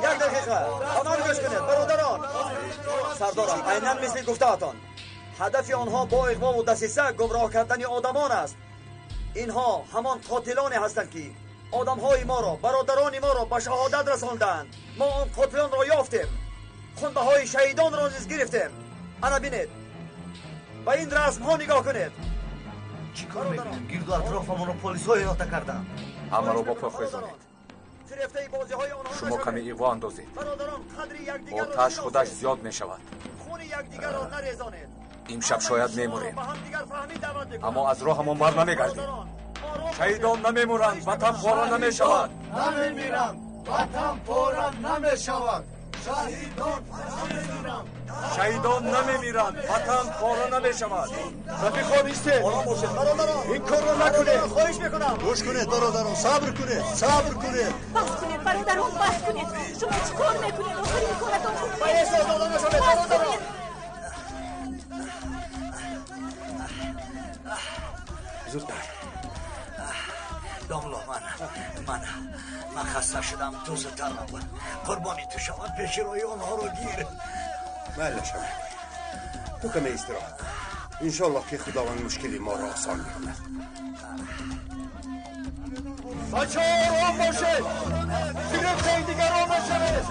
Як дақиқа ба ман гӯш кунед, бародарон. Сардорам, айнан мисли гуфтаатон, ҳадафи онҳо бо иғвову дасиса гумроҳ кардани одамон аст. Инҳо ҳамон қотилоне ҳастанд, ки одамҳои моро, бародарони моро ба шаҳодат расонданд. Мо он қотилонро ёфтем, хунбаҳои шаҳидонро низ гирифтем. Ана бинед, ба ин расмҳо нигоҳ кунед. Чӣ кор мекунем? Гирду атрофамонро полисҳо иҳота карданд. Ҳамаро ба пой хезонед. Шумо каме иғво андозед, оташ худаш зиёд мешавад. Имшаб шояд мемурем, аммо аз роҳамон бар намегардем. Шаҳидон намемуранд, ватан пора намешавад. Намемиранд, ватан пора намешавад. Шаҳидон намемиранд, шаҳидон намемиранд, ватан пора намешавад. Рафиқон, истед, ин корро накунед. Хоҳиш мекунам, гӯш кунед, бародарон, сабр кунед, сабр кунед. Бас кунед, бародарон, бас кунед. Шумо чӣ кор мекунед? Охир ин коратон хуб ба эҳсос дода нашавед, бародарон. Зудтар. Домло, ман хаста шудам, ту зудтар рав. Қурбони ту шавам, пеши роҳи онҳоро гир. Майла шавад, ту каме истироҳат. Иншоаллоҳ, ки Худованд мушкили моро осон мекунад. Бачаҳо, ором бошед, фиребтаи дигарон нашавед.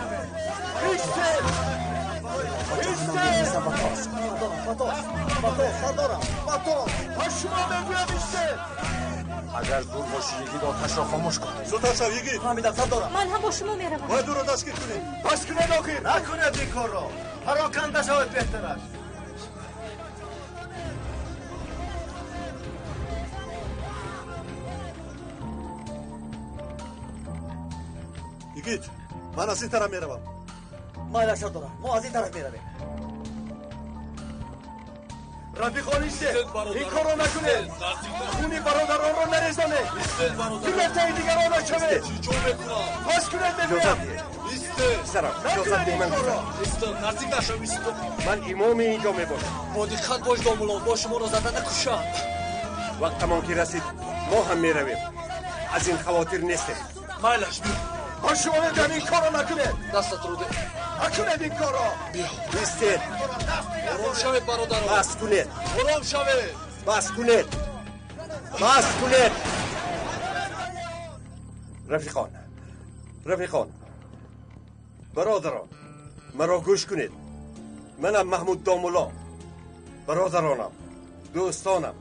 Истед, истед. Батос, батос, сардорам, батос. Ба шумо мегӯям, истед. Агар дур бошӣ, йигит, оташро хомӯш кун. Зудтар шав, йигит. Фаҳмидам, сардорам. Ман ҳам бо шумо меравам. Бояд ӯро дастгир кунем. Бас кунед, охир. Накунед ин корро, пароканда шавед беҳтар аст. Йигит, ман аз ин тараф меравам. Майла, сардорам, мо аз ин тараф меравем. Рафиқон, истед, ин корро накунед. Хуни бародаронро нарезонед, фиребтаи дигарон нашавед. Бас кунед, мегӯям. Писарам, иҷозат деҳ, ман гузарам. Наздик нашав, исто. Ман имоми ин ҷо мебошам. Бо диққат бош, домулло, бо шуморо зада накушам. Вақтамон ки расид, мо ҳам меравем. Аз ин хавотир нестем. Майлаш, биё. Ба шумо мегӯям, ин корро накунед. Дастатро деҳ. Накунед ин корро. Биё. Истед. Ором шавед, бародарон. Бас кунед. Ором шавед. Бас кунед, бас кунед. Рафиқон, рафиқон, бародарон, маро гӯш кунед. Манам Маҳмуд домулло. Бародаронам, дӯстонам,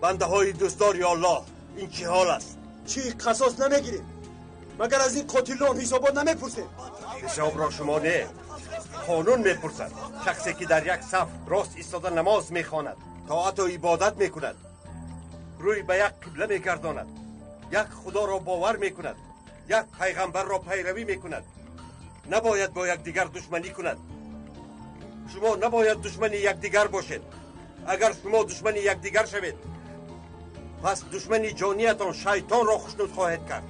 бандаҳои дӯстдори Аллоҳ, ин чӣ ҳол аст? Чӣ, қасос намегирем? Магар аз ин қотилон ҳисобот намепурсем? Ҳисобро шумо не, қонун мепурсад. Шахсе ки дар як саф рост истода намоз мехонад, тоату ибодат мекунад, рӯй ба як қибла мегардонад, як худоро бовар мекунад, як пайғамбарро пайравӣ мекунад, набояд бо якдигар душманӣ кунад. Шумо набояд душмани якдигар бошед. Агар шумо душмани якдигар шавед, пас душмани ҷониятон шайтонро хушнуд хоҳед кард.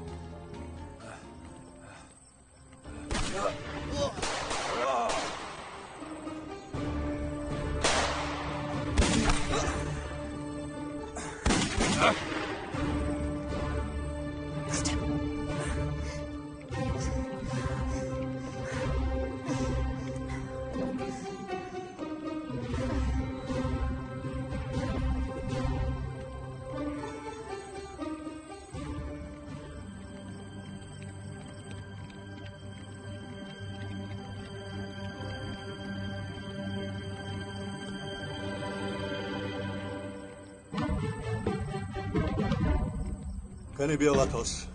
Кане биё, Ватос,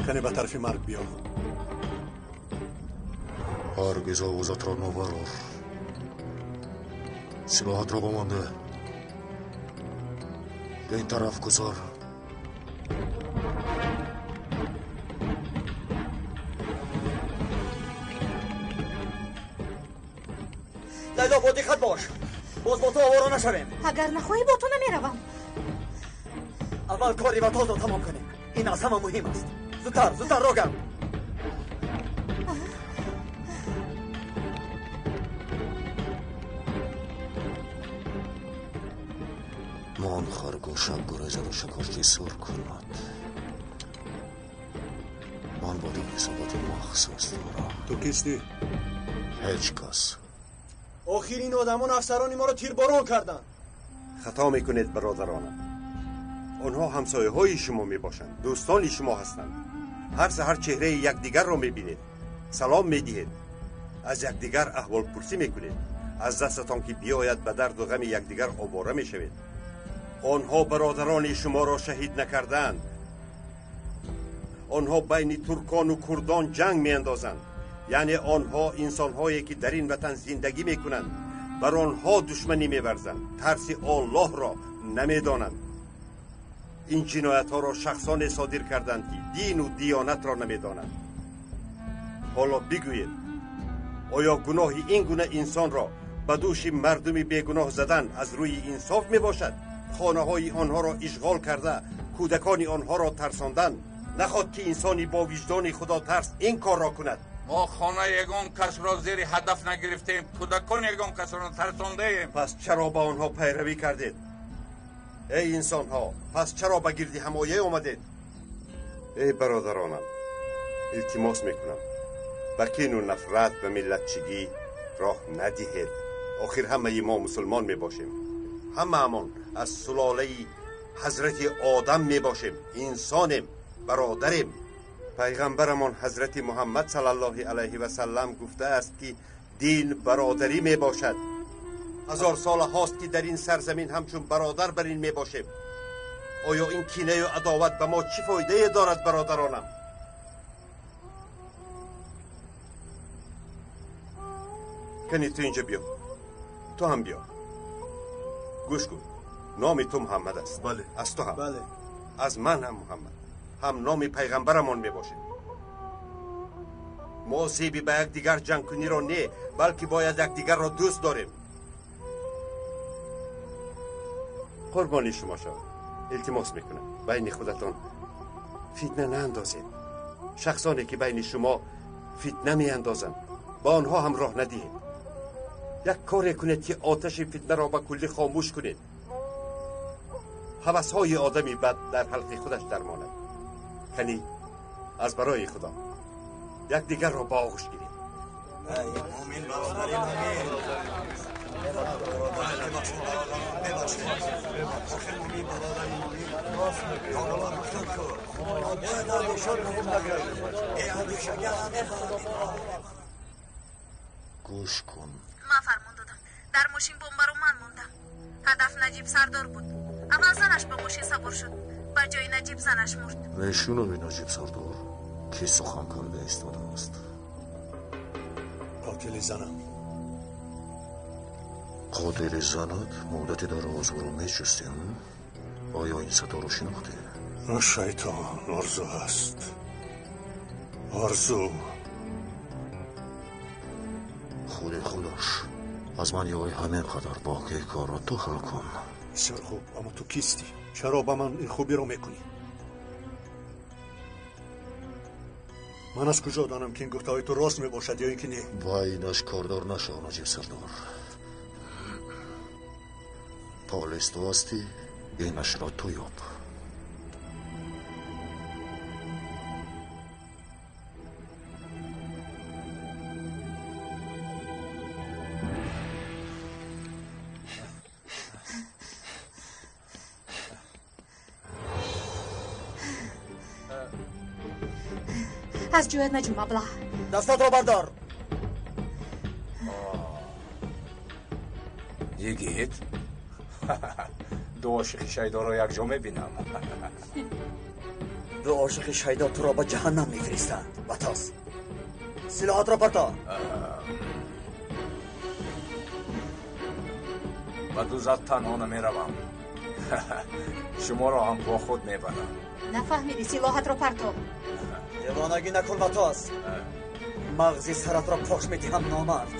кане ба тарафи марг биё. Ҳаргиз овозатро нобарор. Силоҳатро ба ман деҳ. Ин тараф гузар. Лайло, бо диққат бош. Боз бо ту овора нашавем. Агар нахоҳӣ, бо ту намеравам. Аввал кори Ватозро тамом кунем. Ин аз ҳама муҳим аст. Зудтар, зудтар роҳ гард. Мон харгӯшак гурезаду шикорчӣ сур кунад. Ман бо ту ҳисоботи махсус дорам. Ту кистӣ? Ҳеҷ кас. Охир ин одамон афсарони моро тирборон карданд. Хато мекунед, бародаронам. Онҳо ҳамсояҳои шумо мебошанд, дӯстони шумо ҳастанд. Ҳар саҳар чеҳраи якдигарро мебинед, салом медиҳед, аз якдигар аҳволпурсӣ мекунед. Аз дастатон ки биёяд, ба дарду ғами якдигар овора мешавед. Онҳо бародарони шуморо шаҳид накардаанд. Онҳо байни туркону курдон ҷанг меандозанд. Яъне онҳо инсонҳое ки дар ин ватан зиндагӣ мекунанд, бар онҳо душманӣ меварзанд, тарси Оллоҳро намедонанд. Ин ҷиноятҳоро шахсоне содир карданд, ки дину диёнатро намедонанд. Ҳоло бигӯед, оё гуноҳи ин гуна инсонро ба дӯши мардуми бегуноҳ задан аз рӯи инсоф мебошад? Хонаҳои онҳоро ишғол карда, кӯдакони онҳоро тарсондан, нахоҳад ки инсони бо виҷдони худотарс ин корро кунад. Мо хонаи ягон касро зери ҳадаф нагирифтем, кӯдакони ягон касро тарсондаем. Пас чаро ба онҳо пайравӣ кардед? Эй инсонҳо, пас чаро ба гирди ҳамоя омадед? Эй бародаронам, илтимос мекунам, ба кину нафрат ва миллатчигӣ роҳ надиҳед. Охир ҳамаи мо мусулмон мебошем. Ҳамаамон аз сулолаи ҳазрати Одам мебошем, инсонем, бародарем. Пайғамбарамон ҳазрати Муҳаммад саллаллоҳи алайҳи васаллам гуфтааст, ки дин бародарӣ мебошад. Ҳазор сола ҳост, ки дар ин сарзамин ҳамчун бародар бар ин мебошем. Оё ин кинаю адоват ба мо чӣ фоидае дорад, бародаронам? Кани ту инҷо биё, ту ҳам биё. Гӯш кун, номи ту Муҳаммад аст. Бале. Аз ту ҳам. Бале. Аз ман ҳам Муҳаммад. Ҳам номи пайғамбарамон мебошем. Мо зеби ба якдигар ҷангкуниро не, балки бояд якдигарро дӯст дорем. Қурбони шумо шавам, илтимос мекунам, байни худатон фитна наандозед. Шахсоне ки байни шумо фитна меандозанд, ба онҳо ҳам роҳ надиҳед. Як коре кунед, ки оташи фитнаро ба куллӣ хомӯш кунед. Ҳавасҳои одами бад дар ҳалқи худаш дармонад. Кани аз барои Худо якдигарро ба оғӯш гиред. Гӯш кун. Ман фармон додам. Дар мошин бомбаро ман мондам. Ҳадаф Наҷиб Сардор буд. Аввал занаш ба мошин савор шуд. Ба ҷои Наҷиб занаш мурд. Мешунави, Наҷиб Сардор, ки сухан карда истодааст? Қотили занам. Қотили занат муддате дар озуро меҷустем. Оё ин садоро шинохтӣ? Шайтон, орзу аст. Орзу. Худи худаш аз ман ёи ҳамин қадар боқии корро ту ҳал кун. Бисёр хуб, аммо ту кистӣ? Чаро ба ман ин хубиро мекунӣ? Ман аз куҷо донам, ки ин гуфтаҳои ту рост мебошад ё ин ки не? Ба инаш кордор нашав, Наҷиб Сардор. Полис ту ҳастӣ, инашро ту ёб. Аз ҷоят наҷум, маблағ. Дастатро бардор. Йигит, ду ошиқи шайдоро якҷо мебинам. Ду ошиқи шайдо туро ба ҷаҳаннам мефиристанд. Батоз, силоҳатро парто. Ба дузах танҳо намеравам. Шуморо ҳам бо худ мебарам. Нафаҳмидӣ, силоҳатро партоб. Девонагӣ накун, Ватоз. Мағзи саратро пош медиҳам, номард.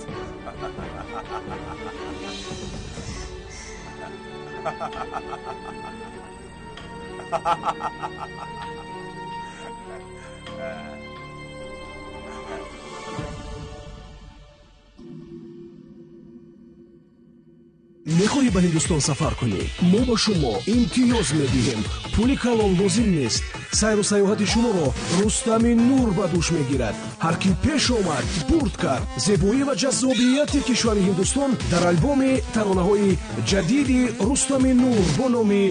Мехоҳӣ ба Ҳиндустон сафар кунӣ? Мо ба шумо имтиёз медиҳем. Пули калон лозим нест. Сайру саёҳати шуморо Рустами Нур ба дӯш мегирад. Ҳар ки пеш омад, бурд кард. Зебоӣ ва ҷаззобияти кишвари Ҳиндустон дар албоми таронаҳои ҷадиди Рустами Нур бо номи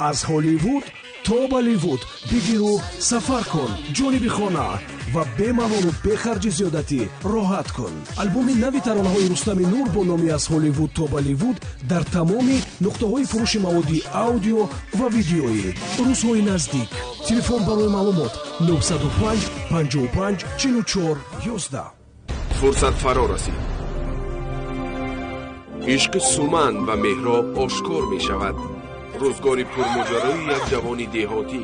«Аз Ҳолливуд то Болливуд». Бигиру сафар кун, ҷониби хона ва бемалолу бехарҷи зиёдатӣ роҳат кун. Албоми нави таронаҳои Рустами Нур бо номи «Аз Ҳолливуд то Болливуд» дар тамоми нуқтаҳои фурӯши маводи аудио ва видеоӣ рӯзҳои наздик. Телефон барои маълумот 905 55 44 11. Фурсат фаро расид. Ишқи Суман ба Меҳроб ошкор мешавад. Рӯзгори пурмоҷарои як ҷавони деҳотӣ,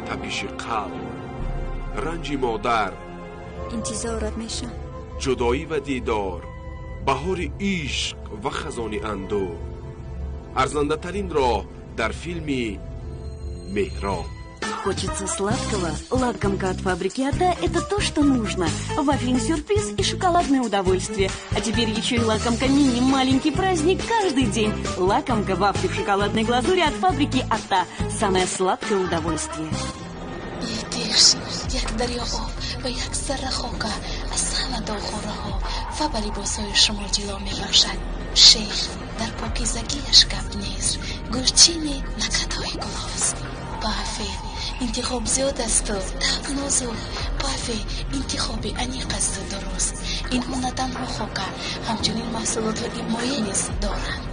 тапиши қалб, ранҷи модар, Интизорат мешам. Ҷудоӣ ва дидор, баҳори ишқ ва хазони андӯҳ. Арзандатарин роҳ дар филми «Меҳроб». Хочется сладкого? Лакомка от фабрики «Ата» – это то, что нужно. Вафельный сюрприз и шоколадное удовольствие. А теперь еще и лакомка мини. Маленький праздник каждый день. Лакомка вафли в шоколадной глазури от фабрики «Ата». Самое сладкое удовольствие. Бедиш як дарё об ва як зарра хока аз ҳама доғхораҳо ва ба либосҳои шумо ҷило мебахшад. Шер дар покизагиаш гап нест, гулчини накатҳои гулост. Бафе, интихоб зиёд асту таб нозук. Бафе, интихоби аниқ асту дуруст. Инҳо на танҳо хока, ҳамчунин маҳсулотҳои моеъ низ доранд.